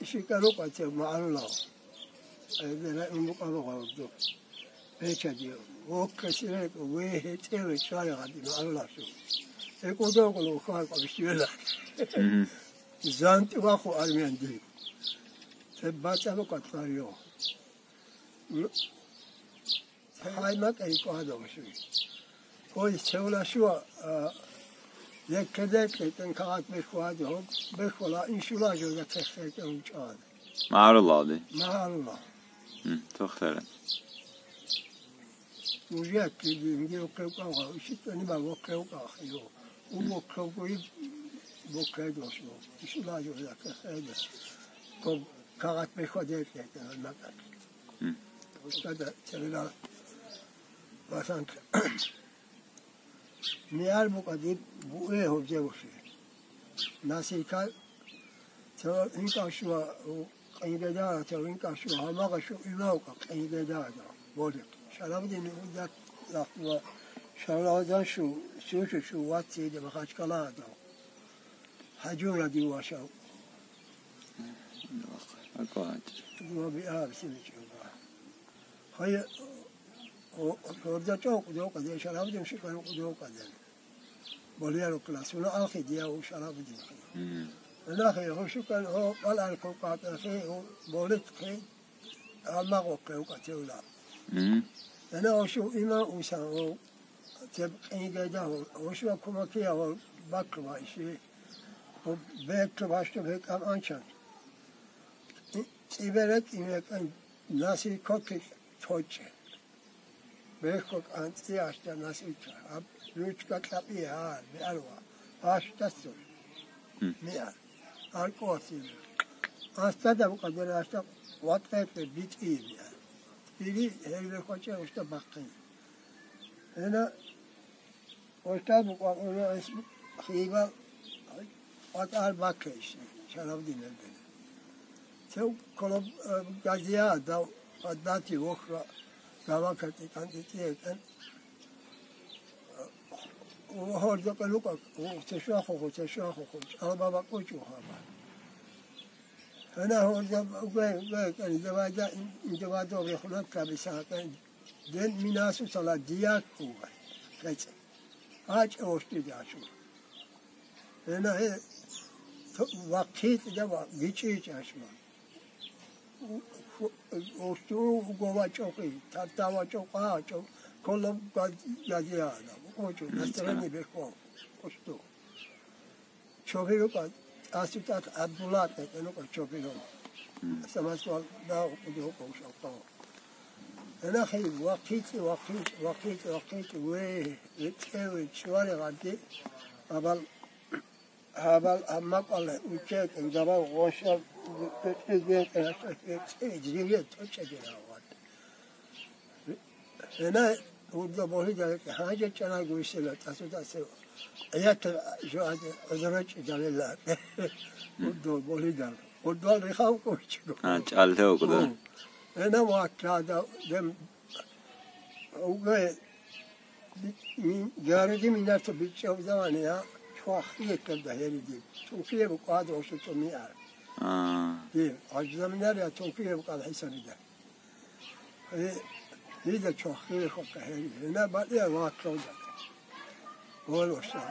Ишикарукъа цев магӀарулав. Айдера умбукъару гъавурду. Бечади. Вокка сиречӀа ве гьетӀеве чвари гъади магӀарулавсу. ЭкӀудогъула ухван къабищвела. Мгм. ЗантӀи ваху армиян ди. Цеб бацӀабукъа тварио. Гьай макьай кӀвадавши. Ой, цевлашуа, а, леккеде кьетӀен кагъат бехуади, гьоб бехула иншула жо закеххе кӀе унчӀан. МагӀарулалди? МагӀарула. М, тохтара. Уже киди, инги окев кӀавгъа, ишитӀани бал окев кӀахио. У окев гуи бокев дошло. Иншула жо закеххе. Коб кагъат бехуаде кьетӀен макьай. М. Устада цевила васан мияр букӀа диб буэ гьобзе вусе. Насилка цева инкӀашуа къингедара, цева инкӀашуа гьамагъашу имавка къингедара болик. Шарабдин удат лахтуа шаралазаншу сюшушу ваци де Махачкала адав. ХӀажура див вашав. Акъванч. Дуа биаб силичӀуба. Хай, о, орда чӀов кӀудов къаден, шарабдин шикъан кӀудов къаден. Болияру класс, уна алхи дияв шарабдин хи. Мгм. Нахи, хо шикъан, хо къал алху къатӀахи, хо болит хи, амма гъоккев къатевла. Мгм. Ана ошу има усан, о, теб къигайда, о, ошу кумакия, о, бакква иши. О, бекква башту бекам анчан. ЦӀиберек имекъан наси кокки точе. Бехъо кӀанцӀи гьащтӀа насилча, гьаб ручка кьабие гьар, биарва, гьащтӀасул. Мгм. Миар. Гьар кӀуасил. Астадаб къадер гьащтӀа ватӀекъе битӀие биар. Ири гьел бехъвачӀа гьащтӀа бахъин. Гьена Устад букӀа уна эс хиба кьватӀар баккейщи, шараб динелден. Цев колоб, э, газия дав аддати вохра гавака тӀикӀан тӀитӀиетӀен. Гьорда кьелукъа, цешвахуху, цешвахуху, чӀалба бакӀучӀухаба. Гьана гьорда угай, угай, кӀан, давайда, давайда рехунат кабиса, кӀан. Ден минасусала дияк угай, кьецӀ. ГьачӀа ощтиде ашур. Гьена гье, то-, вахъитӀида ва гичӀичӀ ашура. У-, ху-, ощту уго вачӀохъи, тарта вачӀо, къа вачӀо, коло газ-, газиана, къочо, настроение бехо, ощту. Чобирукъа, тӀасутӀат ГӀабдулла тӀекӀенукъа чобиру. Самасвал дагъ кӀудиукъа ушалкъав. Гьанахъе вахъичӀи, вахъичӀи, вахъичӀи, вахъичӀи, ве, рекӀеве, чӀвари гъадди, абал, абал, аммакъал учекъи, дабал гъоша, рекӀеве, рекӀеве, рекӀеве, рекӀеве, рекӀеве, рекӀеве, Гьена урда болида гьанже чӀана гуйсила тӀасудаса гӀиятал жо гӀаде гӀузрачӀи далила. Урда болида. Урдал рихав кӀучӀго. А, чӀаллъев кӀуда. Гьена ваккада дем Угай, гариги минарта бичӀчӀав замания чвахъиеккалда гьериги. Тункие букӀад ошо чӀумиар. А. Дир, гӀажзаминар я тункие букӀад хӀисабида. Гье, гьезда чвахъиехъа гьери. Гьена бакӀия ваккалда. Гьол ошо.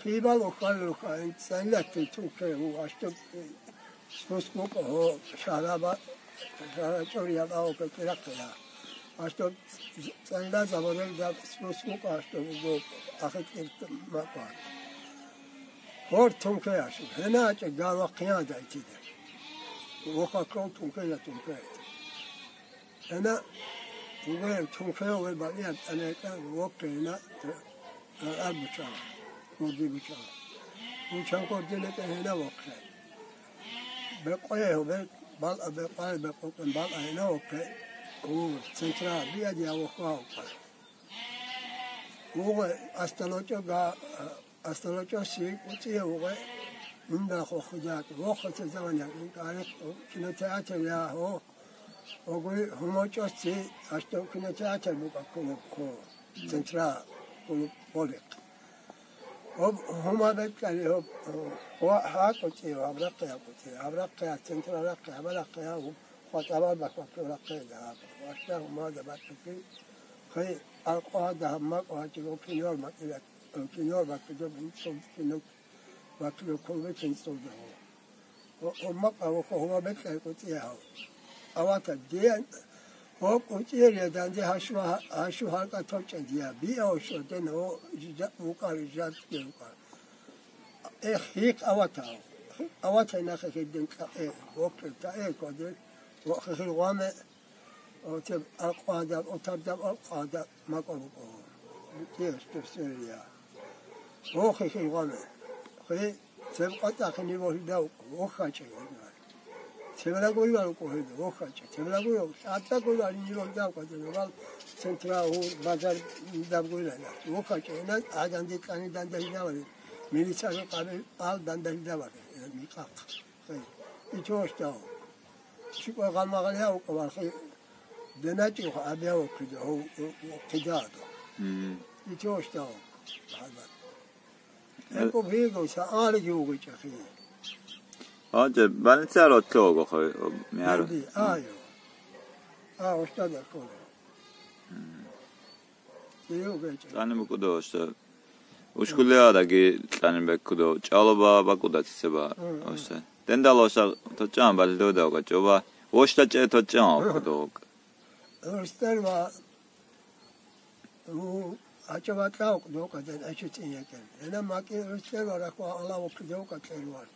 Хибал ухвалилха, цӀаллъи тункей, гьу, аштуб, спуск букӀа, гьо, шагьраба, шагьра чӀориял авка кӀирахъея. Аштуб цӀалла забарел даб спуск букӀа, аштуб, гьо, ахикь макӀа. Гьор тункей аштуб, гьеначӀа гал вахъиянда итиде. Вохаккун тункей я тункей. Гьана, угоян тункаяве балияб тӀанекӀан воккъе гьана, арбучала, гурдибучала. Бучан гурдинекӀан гьана воккъе. Бекъое гьобе, балъа бекъвай бекъокъен балъа гьана воккъе. У, центра, биади авохъа воккъе. Угъе, асталочо га, асталочо си кӀуцӀие угъе, минда хохидат, вохъа цезаваняк, инкарих, кинотеатр я, гьо, Огуй гьумачӀоси аштав кинотеатр букӀа клуб хъо, центра клуб Оликъ. Гьоб гьума бекьани гьоб, гьа-, гьакъутӀи, гьаб рахъи гьакъутӀи, гьаб рахъи, центра рахъи, гьаб рахъи, гьаб хватӀабал бакбакьу рахъи, гьаб. Вашта гьумада бакӀги, хъи алкъу гьада гьаб макӀу гьачӀи гьоб кинор макьила, кинор бакӀи гьоб инцӀул кино, бакӀи гьоб клубе кинцӀулда гьо. О, о, макъа, о, хо, хо, бекьа, кӀутӀи гьав. Авата, дие, о, кӀутӀи ре, данде гьашу, гьашу гьалкӀа топчӀа дия. Биа, о, шо, ден, о, жижа-, вукӀа, жижа, вукӀа. Эх, хихъ авата, хихъ авата нахе хеден кьа, э, вокье, та, э, кваде, о, хихил гъваме, Отеб алкъвадаб, отабдаб алкъвадаб макъа букӀо. Букьеш, Турсерия. Охе хин гъаме. Хе, цеб къатӀахъе нибо гьидав, охачӀе гьидав. Цеб рагуйвал рукӀо гьидав, охачӀе. Цеб рагуйвал, лъадда гуйвал нибо гьидав къатӀе, вал центра гьур, базар даб гуйла. ОхачӀе, ина гӀадан дикъани данда гьидавали. Милицаро къабил ал данда гьидавали, микъахъ. Хе, итош дав. Чуква гъалмагъалияв кавархи деначӀев абияв кида, гьов, гьов, гьов кида ада. Мгм. Итош дав. Гьалмагъ. Э, Экъуб гьиго са алиги вугичӀахи. Гьанже больницаро лъугьа хой, мияр. Нанди, айо. А, устада ккола. Мгм. Гьев гечӀо. ЦӀани букӀудо, ошта. Ушкулиадаги цӀани беккудо, чӀалоба бакӀуда цецеба, Мгм. ошта. Дендал ошта точӀан балдода гачӀоба, ошта чӀе точӀан бакӀудо. Рустер ва у ачаватла укдо каден ачуцин якен. Ена макӀи рустер ва рахва Аллагь укдо катлер вар.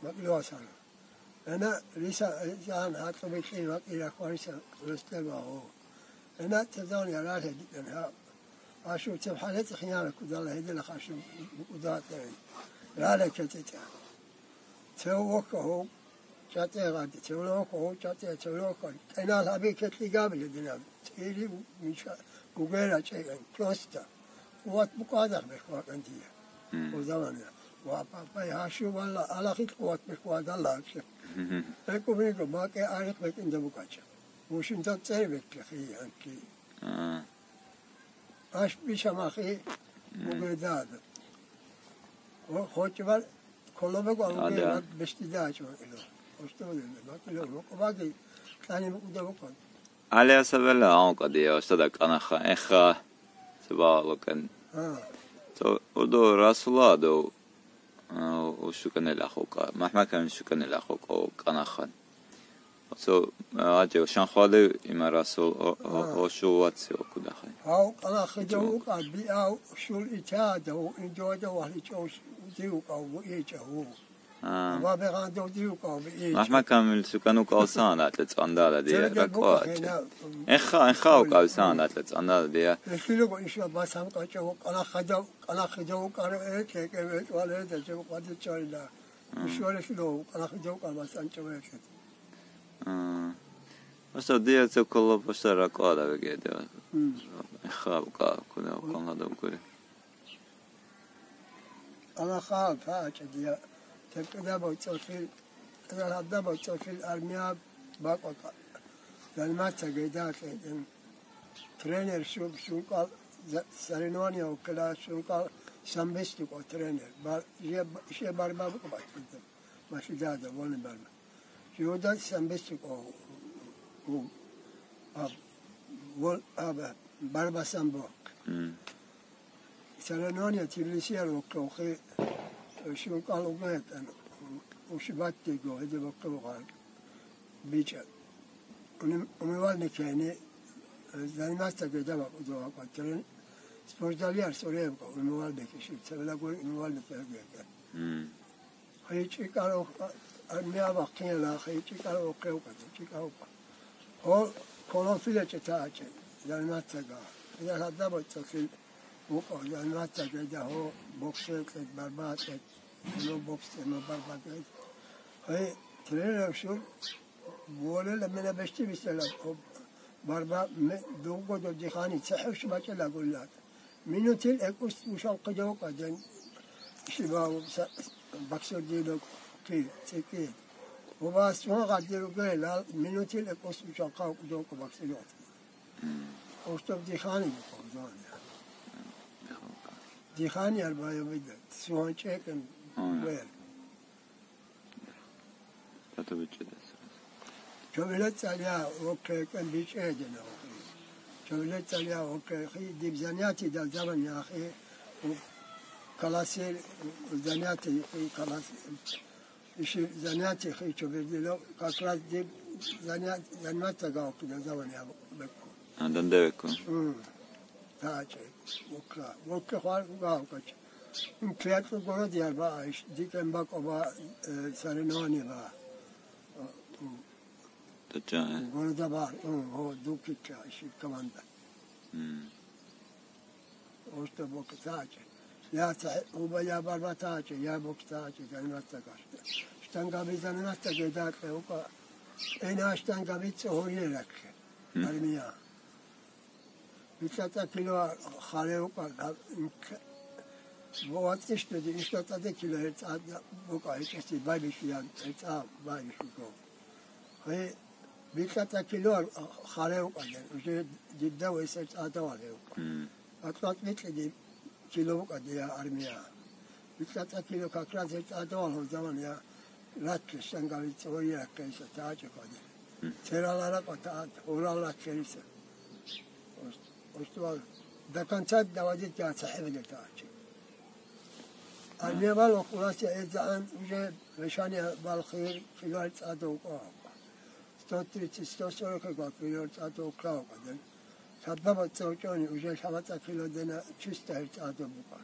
МакӀлуасан. Ана риса, рисан гьатӀубилъи вакӀира хвариса ростебао. Ана цезаван ярар гьединан гьаб. Ашур цеб хӀалецӀи хиянра кудала гьедила хашуб удатӀе. Рала кецӀицӀа. Цев вохьа гьов чӀатӀе гъади, цевла вохьа гьов чӀатӀе, цевла вохьа. КӀенал гьаби кетӀи габили динаб. ЦӀири миша бугера чӀегӀен. Просто. Къуват букӀадахъ бехъ вакӀан дие. Мгм. Гъозавана. Ва папай гьашувалла алахил къуват бехъ вадалла гьачи. Мгм. БекӀубиго, макӀе арихъ бекӀинда букӀача. Мушинда цӀер бекьлъи хиянки. А. Аш бишамахи Мгм. бугедада. Хо-, хочебал колобего А, алугебал да. бештидачо ило. Оштоле, макило, рокъобаги, кьани букӀуда букӀан. Алиясабелла гьанкъа дие устада кӀанаха, эха, цебалукӀан. А. Цо урду Расула дов, а, ушукӀанила хукъа, Махмакан шукӀанила хукъа кӀанахан. Цо, а, гьачӀев Шанхвалив има Расул, о, о, А. о, шу ваци окудахай. Гьав кӀанахидав Цо. вукӀа, биав шул итада, у индивада вахличӀев див вукӀав, вуичӀав. А. Ва бегъандав див кӀал би. Махмакамил сукану кӀалсан атле цӀандала дие Цереде ракӀвачи. букӀа хина, м, Энха, энха кӀали, кӀалсан м. атле цӀандала дие. Эхилего ишла басам кӀачӀо, къалахадав, къалахидав кӀаро, э, кекеве, кӀваледа, жо къвади чойла. М. Ишварехило, къалахидав кӀал басам чӀоветле. А. Просто дие цо коло просто ракӀвада вегеде. М. Энха кӀал, куда, М. кӀалгадав гури. Алахал пачӀа дия, тепкӀидаб цӀолъил, кьалгьабдаб цӀолъил армия бакӀвакӀа. Далмаца гайда кьетӀен. Тренер щу-, щункъал за-, соревнование вуккила, щункъал самбистикъо тренер. Бар-, же-, же барба букӀа баккида, Машидада, волни барба. Жуда самбистикъо, у, а, вол-, а, ба-, барба самбо. М. Соревнование Тбилисияр вуккавхъи, щункъал угетӀан, ушибатдего, гьеде вуккавгъан. БичӀа. Уни-, умывальник яни, э, заниматься геда вакъудо вакъа трен-, спортзалияр соревка умывальник иши, цевелагури умывальник ягега. М. ХӀечи карав, а, армия вахъинала, хӀечи карав хъевка, хӀечи каравка. Гьо, колонфилачи таачи, заниматься га. Я гьадда бацӀцӀалъил вукъа, заниматься геда гьо, боксер кьед, барба кьед, ну бокс, ну барба кьед. Хай, тренер шур, Бугьарила мина бещтиб бисела, об-, барба ме-, довго додихъани цехӀе щибачӀила гуллад. Минутил экӀус бушанхъи довкӀаден, щибав са-, боксер дило ки, цӀикӀкӀи. Ва сугьан гъадир ругел, ал минутил экӀус бушанхъа довкӀа боксер. М. Оштоб дихани букӀун зоне. Дихани арбаябида, сугьан чӀекӀен Ага. вер. Тата бичӀчӀидаса. Чобиле цӀалия вокке кӀен бичӀчӀи гьедина вокке. Чобиле цӀалия вокке хи диб занятидал заман яхи, у, каласир, у, занятий, хи калас-, иши занятий хи чобирдило, как раз диб заня-, заниматься гавкидал заман я бекку. А, дандевекку. М. ТачӀи, вокка, вокка хвар гавкач. М, клятву город ярба, иш, дикем бакъо ба, э, соревнование ба. ТӀачӀа, э? Города бар, м, гьо, дуккича, иш, команда. М. Ошта бокка тачӀи. Я ца-, уба я барба тачӀи, я бокка тачӀи, заниматься гаш. Штанга би заниматься гедакъе, ука. Эна штанга би цӀогьорие ракке. М. Армия. БицатӀа кило халев кӀал, гьаб, инт-, бо вацӀищ доди, ишдатӀаде кило гьерцӀа букӀа гьечӀеси байбихьиян, гьерцӀа байбихьуго. Гьей, бицатӀа кило халев кӀадер, уже дибда вес гьерцӀа давал гьев. М. АтӀлатӀ бикьиди кило букӀа дия армия. БицатӀа кило как раз гьерцӀа давал гьав заман я. Ратли щангави цӀория ккейса тагьачӀи хъвади. Мгм. Цералара къватагьат, гьурал раккериса. Ост-, остуал, до конца доводить я цахӀибилетагьачи. Мгм. Армия бал охуласе эзаан уже решание бал хир килоар цӀадав кӀвагӀа. Сто тридцать, сто сорок килоар цӀадав кӀвагӀа. Сабаба цевчӀони, уже лъабацӀа кило дена чисто гьерцӀадаб букӀа.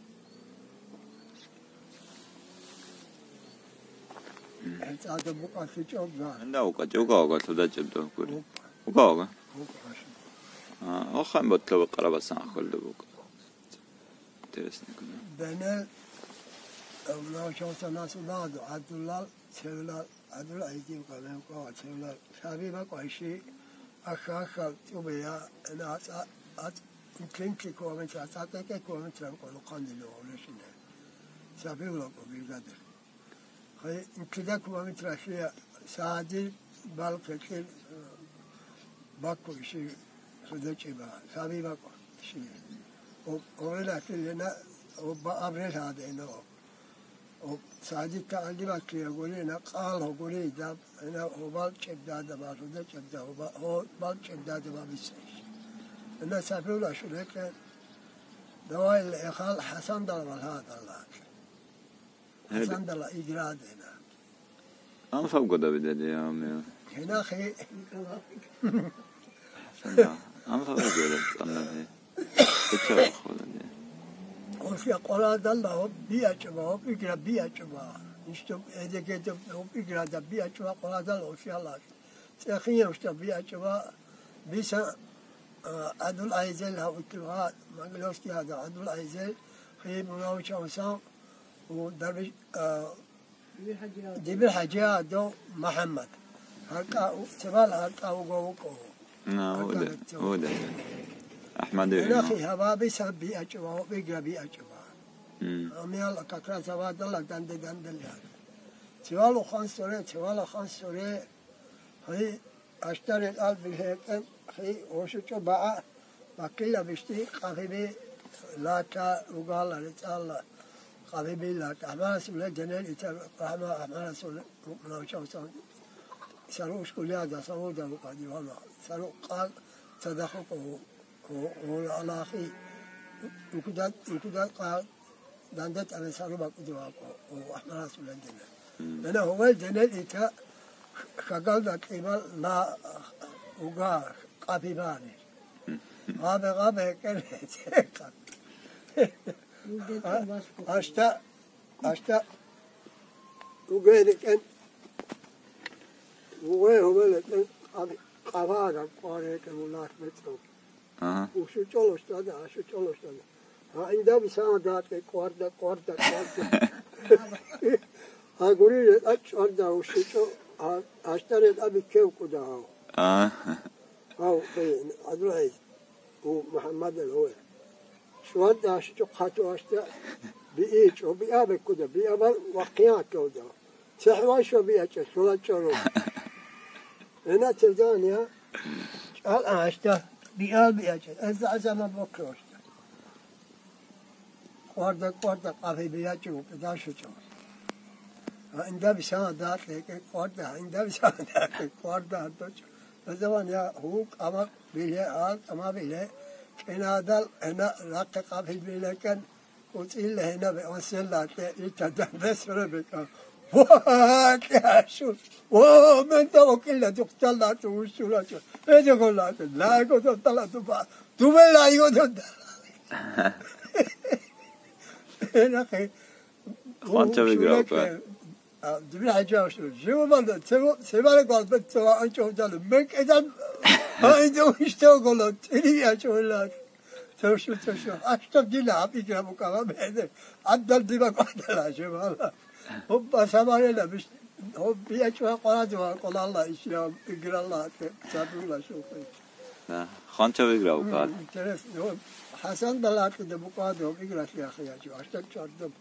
ГьерцӀадаб букӀа лъичӀо гар. Анда укъа, уга, уга, лъуда чӀеб догури. Уга. Уга, уга. Уга, аша. А, охан ботла бакъарабасан ахвалда букӀа. Интересно, конечно. Бенел, э, научался нас баду, Абдуллал, Цевлал, Абдул ГӀизиб къалеб кӀвала цевлал лъаби бакӀвайщи, аха-ахал тӀубея, ана ацӀа-, ацӀ-, инкли-инкли километр, ацӀа-тӀекӀе километр къолохъанде лугьулешине. Сабиулаб бригадир. Хай инклида километр лъия сагӀадир балкъи кьир, э, баккуйщи судачӀиба, лъаби бакӀвайщи. О-, орелалъилина, обба абрел гьадина. О, сагӀдитта гӀалиматлъи гьагури, ина къал гьагури, даб, ина гьобал чӀебдада балъуда, чӀебда гьоба-, гьобал чӀебдада бабицайищ. Ина Сафиула шурекъе, давай лехал ХӀасандала валгьадала. Гьеб- ХӀасандала иградена. Анфав года видели, я умею. Гьенахъе. Санда, анфав года цӀалаби. Бича вахвалали. Ошлъа къварадалла гьоб биячӀуба, гьоб игра биячӀуба. Ишта эдегеда гьоб играда биячӀуба къварадалла ошлъала. ЦӀехиявшта биячӀуба биса, а, ГӀадул ГӀайзел гьав итилгъа, Могилевский гьада ГӀадул ГӀайзел, хиеб мунавчавсан, у, дарбиш, а, Дибир ХӀажи гьадав МухӀаммад. ГьаркӀа у-, цебал гьаркӀа вуго вукӀо. На, гьаркӀа уде, гьатцев. Уде. АхӀмадиев Гьанахъе имам. Гьабаби саб биячӀуба, гьобига биячӀуба. М. Гьамиял как раз гьабадалла данде-данделла. Цевал ухан соре, цевал ахан соре. Гьей, аштарел ал бихӀекӀен, гьей, гьошучӀо баа, Баккила бищти къабиби лата угала рецӀала къабиби лата. АхӀмарасул гьединел ита рахӀма АхӀмарасул рукӀунав чавсан сару ушкулиада савуда вукъа дивана. Сару къа цадахъ вукъа гьу-, гьу-, гьури алахи. Укуда, укуда къа данде тӀаме сару бакӀуда вакъа гьу АхӀмарасул гьединел. Мгм. Мена гьувел денел ита хьагалда кӀимал на уга къабибани. Гъабе, гъабе, кӀел. Ашта, ашта, угай рекӀен, угай гьумел рекӀен, къаб-, къабараб къварекӀен улаш бецӀо. Ага. УшучӀолощ тӀада, ашучӀолощ тӀада. Гьа, индаби сана датӀе, къварда, къварда, къварда. Гьагури ретӀа чӀварда ушучӀо, гьа, ашта ретӀа биккев кӀуда гьав. Ага. Гьав, гьадурай, у МухӀаммадал гьаве. Чула дашичӀо хъату ашда биичӀо, биабе ккуда, биабал вахъияталда. ЦехӀвай шо биачӀа, лъула чӀоро. Гьена цевдания, чӀал ашда, биал биачӀа, эзда азама бокьо ашда. Къварда, къварда, къабе биячӀо, педашичӀо. Гьа, инда бисана дакье, къварда, гьа, инда бисана дакье, къварда, гьа, дочӀо. Назаван я гьукъ ама биле, гьал ама биле, кӀинадал гьена рахъе къабил биле кӀан, уцӀилла гьена бе, осел лакье, итадан бес ре бекӀа. Ва, кьяшу! Ва, мен та окилла духтал лакье, ушчу лакье. Эдего лакье, лайго дохтала дуба, дубе лайго дохтала. Гьанча виграв ка. Дубе гьанча вашу. Живуман, цево-, цевара гвалбет цева анча хуталу. Мен кӀедан, гьайда ушта голо, тӀири ячӀо лак. Цевшу, цевшу. Аштаб дила гьаб игра букӀала беде. Аддал диба кӀвадала, живала. Гьобба самарела биш-, гьоб биячӀва къваразе ва къолала ишия играла, цадула шухи. Да, ханча виграв ка. М, интересно. Гьоб Хасан далатида букӀаде гьоб игралъи ахиячӀо. Аштаб чӀардаб.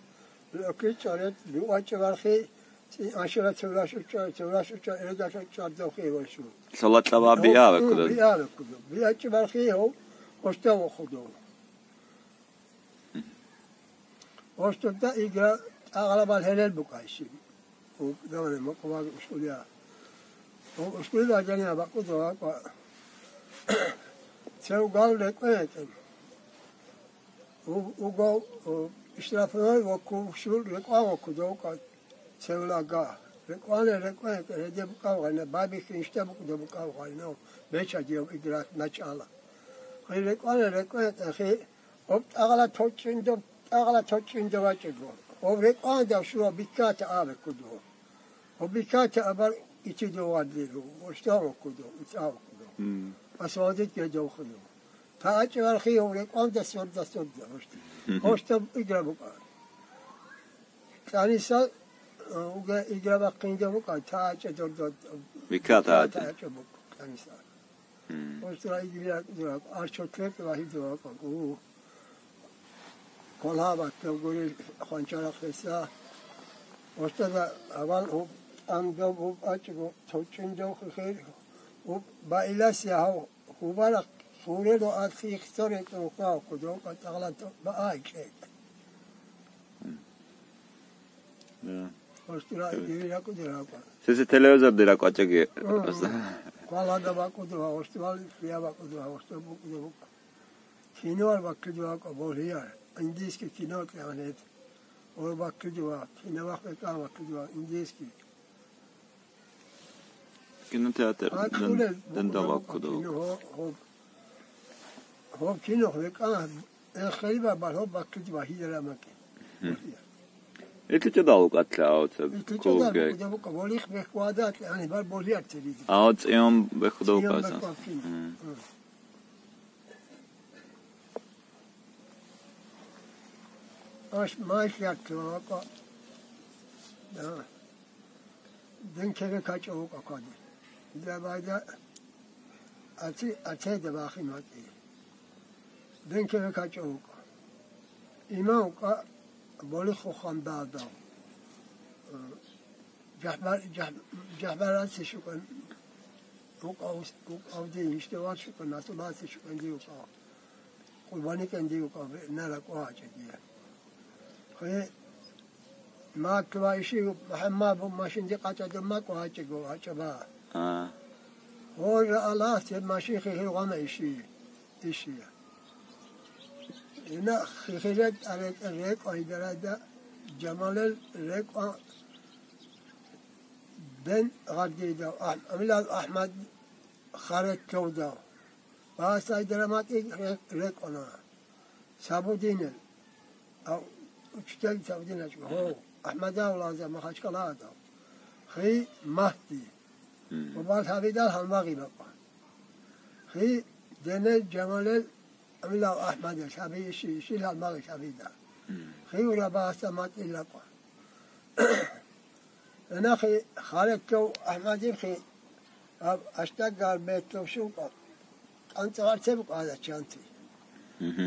Локичарет, биъачӀебархи, цӀи-, ашира цевлашуча, цевлашуча, эдалъа чӀвардавхи вашу. Лъала кьаба биа веккуда. Биа веккуда. БиачӀебархи гьав, гъоштав вахудав. Гъоштавда игра тӀагъалабал гьелел букӀайщи. Гьав, давай, макъабаги ушкулия. Гьав ушкулида гьанив бакӀуда вакӀа. Цевгал рекӀве гьечӀеб. У-, угав, у, штрафной ва кувшул рекӀван ва кудовка цевлага. РекӀван, рекӀван, гьедеб букӀав гъайна, байбихьи ишта букӀуда букӀав гъайна, бечадияб играт начала. Гъай рекӀван, рекӀван, гьехи, об тӀагъала точӀиндаб, тӀагъала точӀиндаб вачӀего. Об рекӀван дав шура бикката абе кудо. Об бикката абар ичи довадли, ва штав кудо, ицӀав кудо. М. Асвалдит гедов кудо. Та ачӀи вархи гьав рекӀванда сорда, сорда гьошта. Гьошта игра букӀа. Кьаниса, э, уга игра бахъинда букӀа, та ачӀа дорда. Вика та ачӀа. Та ачӀа букӀа, кьаниса. Гьошта игра, игра, арчо тлет вахида вакӀа. У. Квалгьаб батав гури хванчарахъеса. Гьошта авал гьуб, тӀамдав гьуб ачӀго, цо чӀиндав хихир гьуб, баилас я гьав. Хубарахъ хурело архи ихторе тӀокъав кодов кӀатӀалан тӀокъ баай кьекь. Да. Остра Эве. Ивира кудераква. Сесе телевизор дира квачаги. Ага. Квалада бакудва, остра лия бакудва, остра букудва бук. Кино бакудва ква болия. Индийский кино кьянет. Ор бакудва, кино вахтака бакудва, индийский. Кинотеатр. А, ден-, куле, дендалак букудо. Кино, хо-, хо-, хо кино хвекан, э, хериба бархо баккиди ва хидера маки. Мгм. Ити чедал укатла аоца. Ити чедал кулуге. Букуда бука, болих бехвада, ани бар болиар териди. Ао цӀион бехудо. ЦӀион касан. Бехвакин. Мгм. Мгм. Аш майх яттула вакӀа. Да. Дин кеве качӀа вукӀа квади. Дабайда аци, ацеда бахин ватӀи. Дин кеве качӀа вукӀа. Иман вукӀа болихъо хандалда. Жахбар-, жах-, жахбараси шукӀан вукӀа ус-, вукӀа авди, иште вар шукӀан, насуласи шукӀан ди вукӀа. Къурбани кӀанди вукӀа, нара кӀвачӀа дие. Хъи, маккила иши, МухӀаммад, машинди къачӀа дун макӀва гьачӀего, гьачӀаба. А. Гьора Аллагьас гьеб машин хихир гъана иши, иши. Ина хихирек арекӀа рекӀва гьидарада, Жамалел рекӀва бен гъардидав, Ах-, Амилал АхӀмад Хареккевдав. Ва Сайдраматик ре-, рекӀвана. Сабудинил. А, учитель Сабудин ачӀо. Гьо, АхӀмадав лаза Махачкаладав. Хи Махди. Мгм. Ва бал Сабидал гьалмагъи бакӀва. Хи Денел Жамалел Амилав АхӀмадил Саби иши, ишил гьалмагъи Сабида. Мгм. Хи Урабаса матӀилакъва. Гьанахъе Хареккев АхӀмадихъе гьаб Аштагар бетӀлъун щукъа, кӀанцӀа варцеб букӀа гьазачанти. Мгм.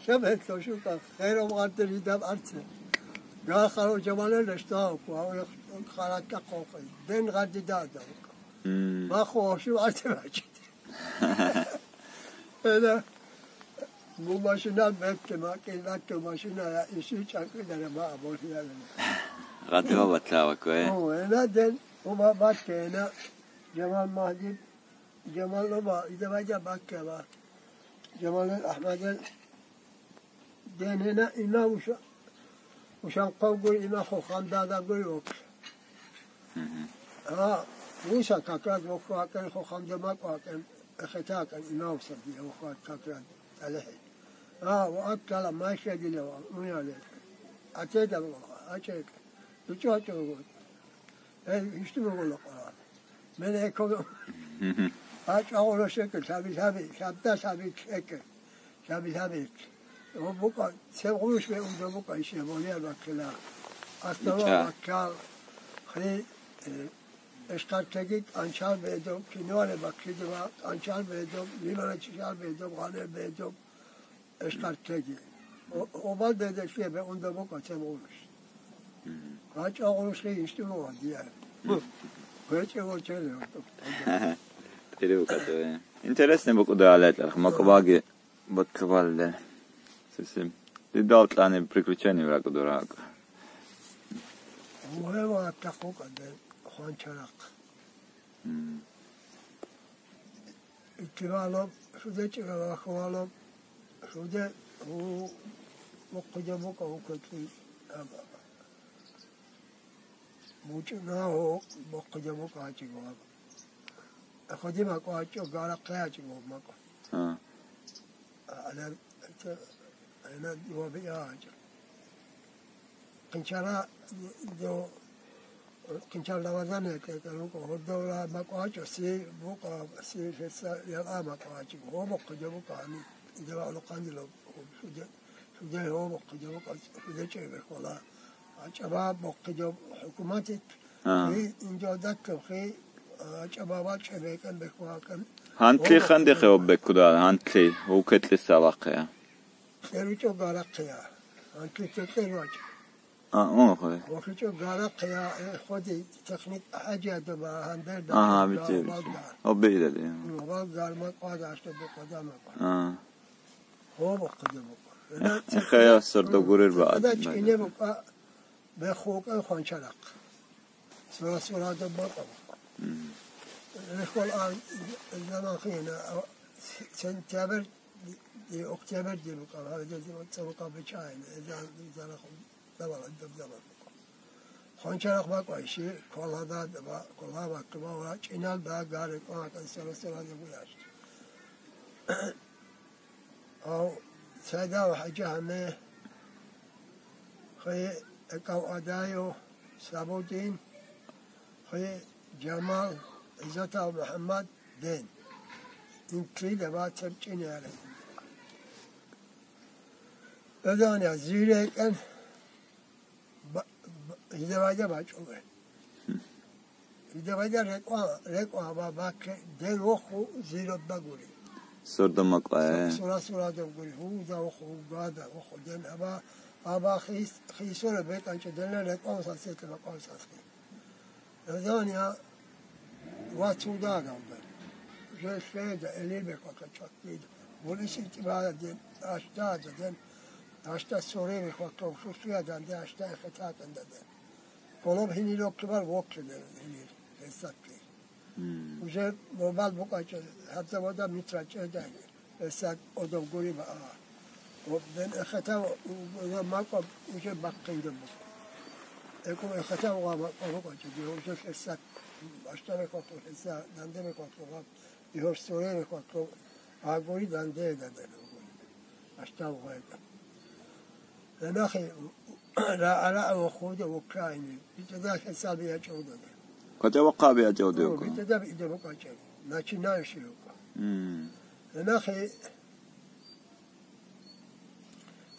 Гьеб бетӀлъун щукъа, херов гъардер гьидаб арце. Гал харав Жамалел рещтӀаго, гьав харакка хъохъи, ден гъардида гьадав. Мгм. Махо гьошив арце бачӀиде. Эда, мун машина бекке, макил бакке машина, я иши чӀакӀидара ма аболъиялана. Гъатила батлава кве. О, эна ден, уба бакке, эна Жамал Магьдиб, Жамал уба, ида вайда бакке ва. Жамал Ахмадел. Ден гьена има уша-, ушанхъав гури, има хохандада гури вокьа. Мгм. А, уша как раз вохо акӀен, хоханда макӀо акӀен, эхета акӀен, има уша дие вохо как раз талихӀи. А, ва аккала майшадила ва уяли. Атеда ва ачек. Бичо ачо. Эй, ишти мугъула къварал. Мен эконо. Мгм. А чӀагъура шекер, лъаби, лъаби, лъабда лъаби шекер. Лъаби, лъаби. О, букӀа, цеб гъуш бе унда букӀа ише, болияр баккила. Астава ИчӀа. Баккал, хи, э, эшкартеги кӀанчал бедоб, кинуаре баккидева, кӀанчал бедоб, лимана чишал бедоб, гъанер бедоб. Эшкартеги. О-, обал бедешлъе бе унда букӀа цеб гъурущ. Мгм. Гъача гъурущ хи ишти бугьа дияр. Мгм. Гъече гъочере. ТӀире букӀа тебе. Интересный букӀуда гьале тӀарх, макъбаги баккабалде. Сисим. Дидал кьани приключение ракӀ дуракӀ. Мугьева атахъукъа де хванчарахъ. Мгм. Итималаб, шуде чӀегӀалахуалаб, шуде гьу-, мухъида букӀа вуквецӀи, аб-, мучӀна гьу, мухъида букӀа гьачӀи гьаб. Ахадима кӀвачӀо, гарахъе гьачӀи гьаб макӀа. А. Алар, это, ана диваби гьачӀо. Хъинчара до, хъинчар ламазан гьекъекъе руго, гьордовра макъвачӀо, си букъа, си лъеца яла макъвачӀо, гьобохъе жо букъа, гьани, идава алохъанила, шуде, шуде гьобохъе жо букъа, шуде чӀебе хола. АчӀаба бохъе жо хӀукуматит, А. И инжо датаб хи, ачӀаба бачӀебе кӀан бехъвакӀан. Гьантлъи Гьобохъе ханде жо хев букъа. Беккуда, гьантлъи, вукетлъи савахъе. КьеручӀо гарахъея. Анкетер кьер вачӀа. А, о, хой. ВахичӀо гарахъея, э, ходи техник хӀажиядуба гьандерда. Ага, битӀи. Балда. О, бейдади. Балда макъвада ашта букъадама. А. Гьобохъе букъа. Эхея сордо гурир ба. Ада чӀине букъа, бехъ вукъа хванчарахъ. Сура-сурада букъа. Мгм. Рехвал а заман хина, а, сентябрь, и октябрь ди букъа, гьавида ди букъа, цӀа букъа бичӀайна, эзан, эзан ахун, давала, даб заман букъа. Хванчарахъ бакӀвайщи, квалада, квала баккаба ва чӀиналда гари кӀван кӀан сура-сурада гуящ. Гьав цайдав хӀаджи гьаме, хъи экав Адайо, Сабудин, хъи Жамал, ГӀизатав МухӀаммад, Ден. Инкрида ва цебчӀине гьарай. Эдания зире кӀан ба-, ба-, гьидавайда бачӀуле. Гьидавайда рекӀва, рекӀва ва бакке ден воху зиродда гури. Сордо макъвае. Сура-сурадов гури, гьуда воху, гьугада воху ден, аба, аба хис-, хисура бекӀанчӀо дена рекӀва сасетла макъвал сасхи. Гьедания ва цугагавда. Же шведа, элебекъа качаккида. Гури ситӀибала ден. Гьашта гьададин, гьашта суреби хваккав шушлиядалде гьашта эхетатандаде. Колоб гьинир оккибал воккидер гьинир гьесакки. Уже мобал букӀачӀел гьабзавода митра чӀедай гьесак одов гури баа. Бен эхетав макъаб уже бахъинде буго. ЭкӀун эхетав ва макъаб букӀачӀел уже гьесак аштарехвату гьеса дандерехвату гьаб. Игьор соререхъ ваккав, агури дандеда дадагури. Аштав гъайда. Гьанахъе ра-, ара ва худа Украине. БитӀадал хӀисаби ячӀавдана. КвачӀа вахъаби ячӀавдиякъун. БитӀадаб ида букӀачӀа. Начинающий рука. М. Гьанахъе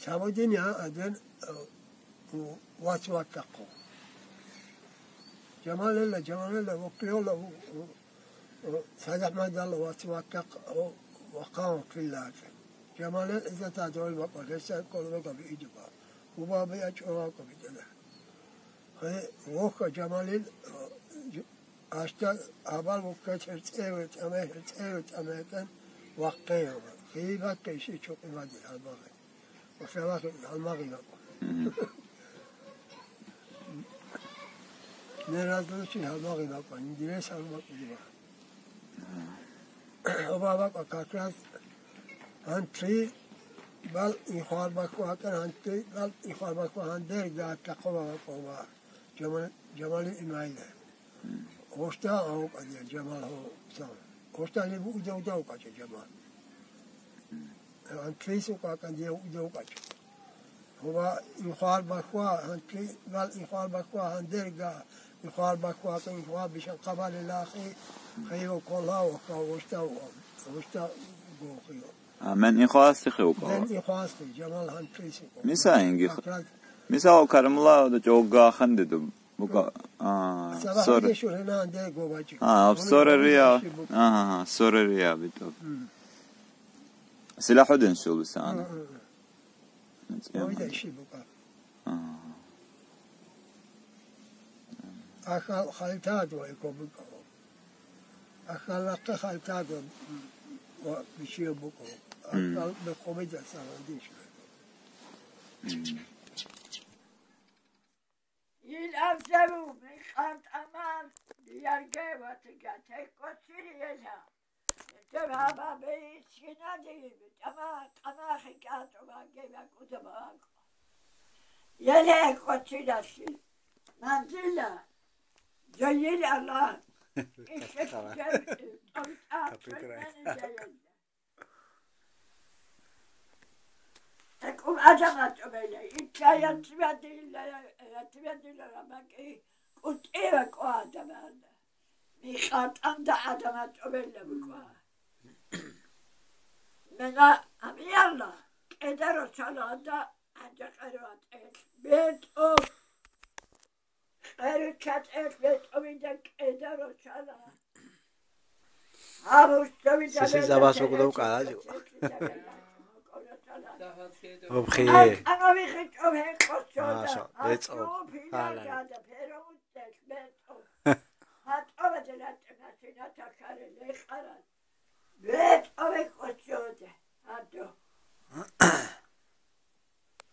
Сабудин я аден, э, у-, вац ватахъо. Жамалелла, Жамалелла, вокьола, у-, у-, у-, Садахмадалла вац ватахъ, у-, вахъан вакилла ацӀа. Жамалел изата дой бакъа, леса колбага би идуба. Уба би ачӀо вакъа битана. Хе, вохъа Жамалел, э, ж-, Ашта абал вуккет гьерцӀеве тӀаме, гьерцӀеве тӀаме гьетӀан вахъе ява. Хири баккей ши чукъи бади гьалмагъи. Ва шалахи гьалмагъи бакӀа. Мгм. Не разлучи гьалмагъи бакӀа, индирес гьалмагъи бакӀа. Оба бакӀа как раз гьанти бал ихвар бакӀа, гьанти бал ихвар бакӀа, гьандер гатахъула бакӀа ва Жамал-, Жамали Имайле. Гъущта гьав кӀадия Жамал гьав сан. Гъущтали бу удав дав кӀачӀа Жамал. Антрейс укӀа кӀадия удав кӀачӀа. Гьуба инхъвал бахьва, антрей бал инхъвал бахьва, гьандерга инхъвал бахьва, инхъвал бишан хъабали лахи, хиро колав, гъущта, гъущта гохио. А, мен инхъваласти хиуко. Мен инхъваласти, Жамал антрейс укӀа. Миса инги. Как раз Мисал, Кармула да чӀогга ханде дуб. Бука, а, Сабахъ сор-, дешур гьенан де гобачи. А, об Они сорерия. Они шибук. Ага, ага, сорерия битоб. М. Силахудин шулуса ана. М, м, м. МецӀиан. Они да шибука. Ага. Ахал халтад ва экобука. Ахал лакъа халтад ва, м, ва бишия бука. М. Ахал бехобида сарандиш. М. Ил абзару микъан тӀаман, биярге ва тига теккочириела. Тер гьабабе иччинади, тӀама-, тӀамахи кӀатӀу баге бакӀуда багъ. Еле кочиралъи. Манзила, жайил Аллагь, ишек жай, тӀамтӀа чӀванани жайилла. ТӀакӀуб гӀадамал тӀубела, итла ятимадила, ятимадила рамакӀи кӀутӀира кӀва гӀадамалда. Михъатанда гӀадамал тӀубела букӀва. Мена гьамиялла кӀеда рочаланда гӀанжа къерватӀел бетӀо. Къеру чатӀел бетӀовида кӀеда рочала. Гьаб устовида Сесил бетӀа забас букӀудав кӀалачӀо. Обхие. Акъанави хичӀо гьекъо чода. Маша, бетӀо. Гьачо пилар Гьалай. Гада перо уттел бетӀо. ГьатӀова делатӀина сина такаре лекъарал. БетӀове кочоде, гьадо.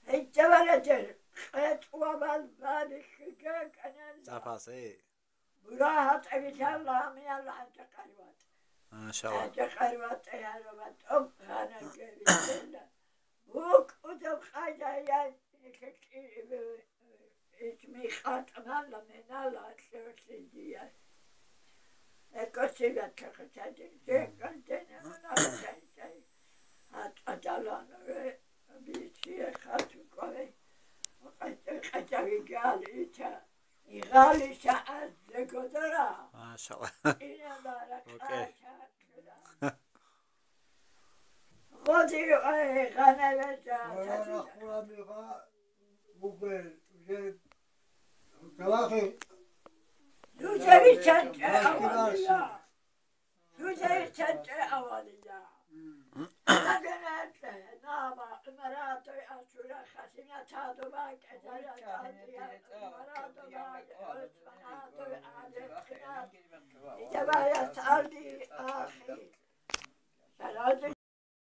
ГьечӀеварадер, къечӀ ва балбаби хъига кӀананза. Запас, э. Бура гьатӀа вилъалла гьамиялла гьанча къарватӀ. Машалла. Гьанча къарватӀ яра ва тӀоб гьана гевисела. БукӀудаб къайда яй, нилъер кӀи-, ич михъатӀ мала менала лъугьлъи дияр. Экосилатха хъатадин, жекъан тенамуна хъатадин. ГьатӀадалан ре, бичие хату кӀвай, къача-, къачаги гал ита, игъали шагьаз зегодара. Машалла. Ина баракат Окей. Гъоди, ай, гъанаве жа, Ой, жа, жа. Рахула мига, бугер, уже, галахи. Дужави чанчӀа авалия. Дужави чанчӀа авалия. М. Агенетле, нама, имаратой ашура, хасина тадуба, кӀезара тадия, имаратуба, османатой, алехина. Идавая тарди, ахи.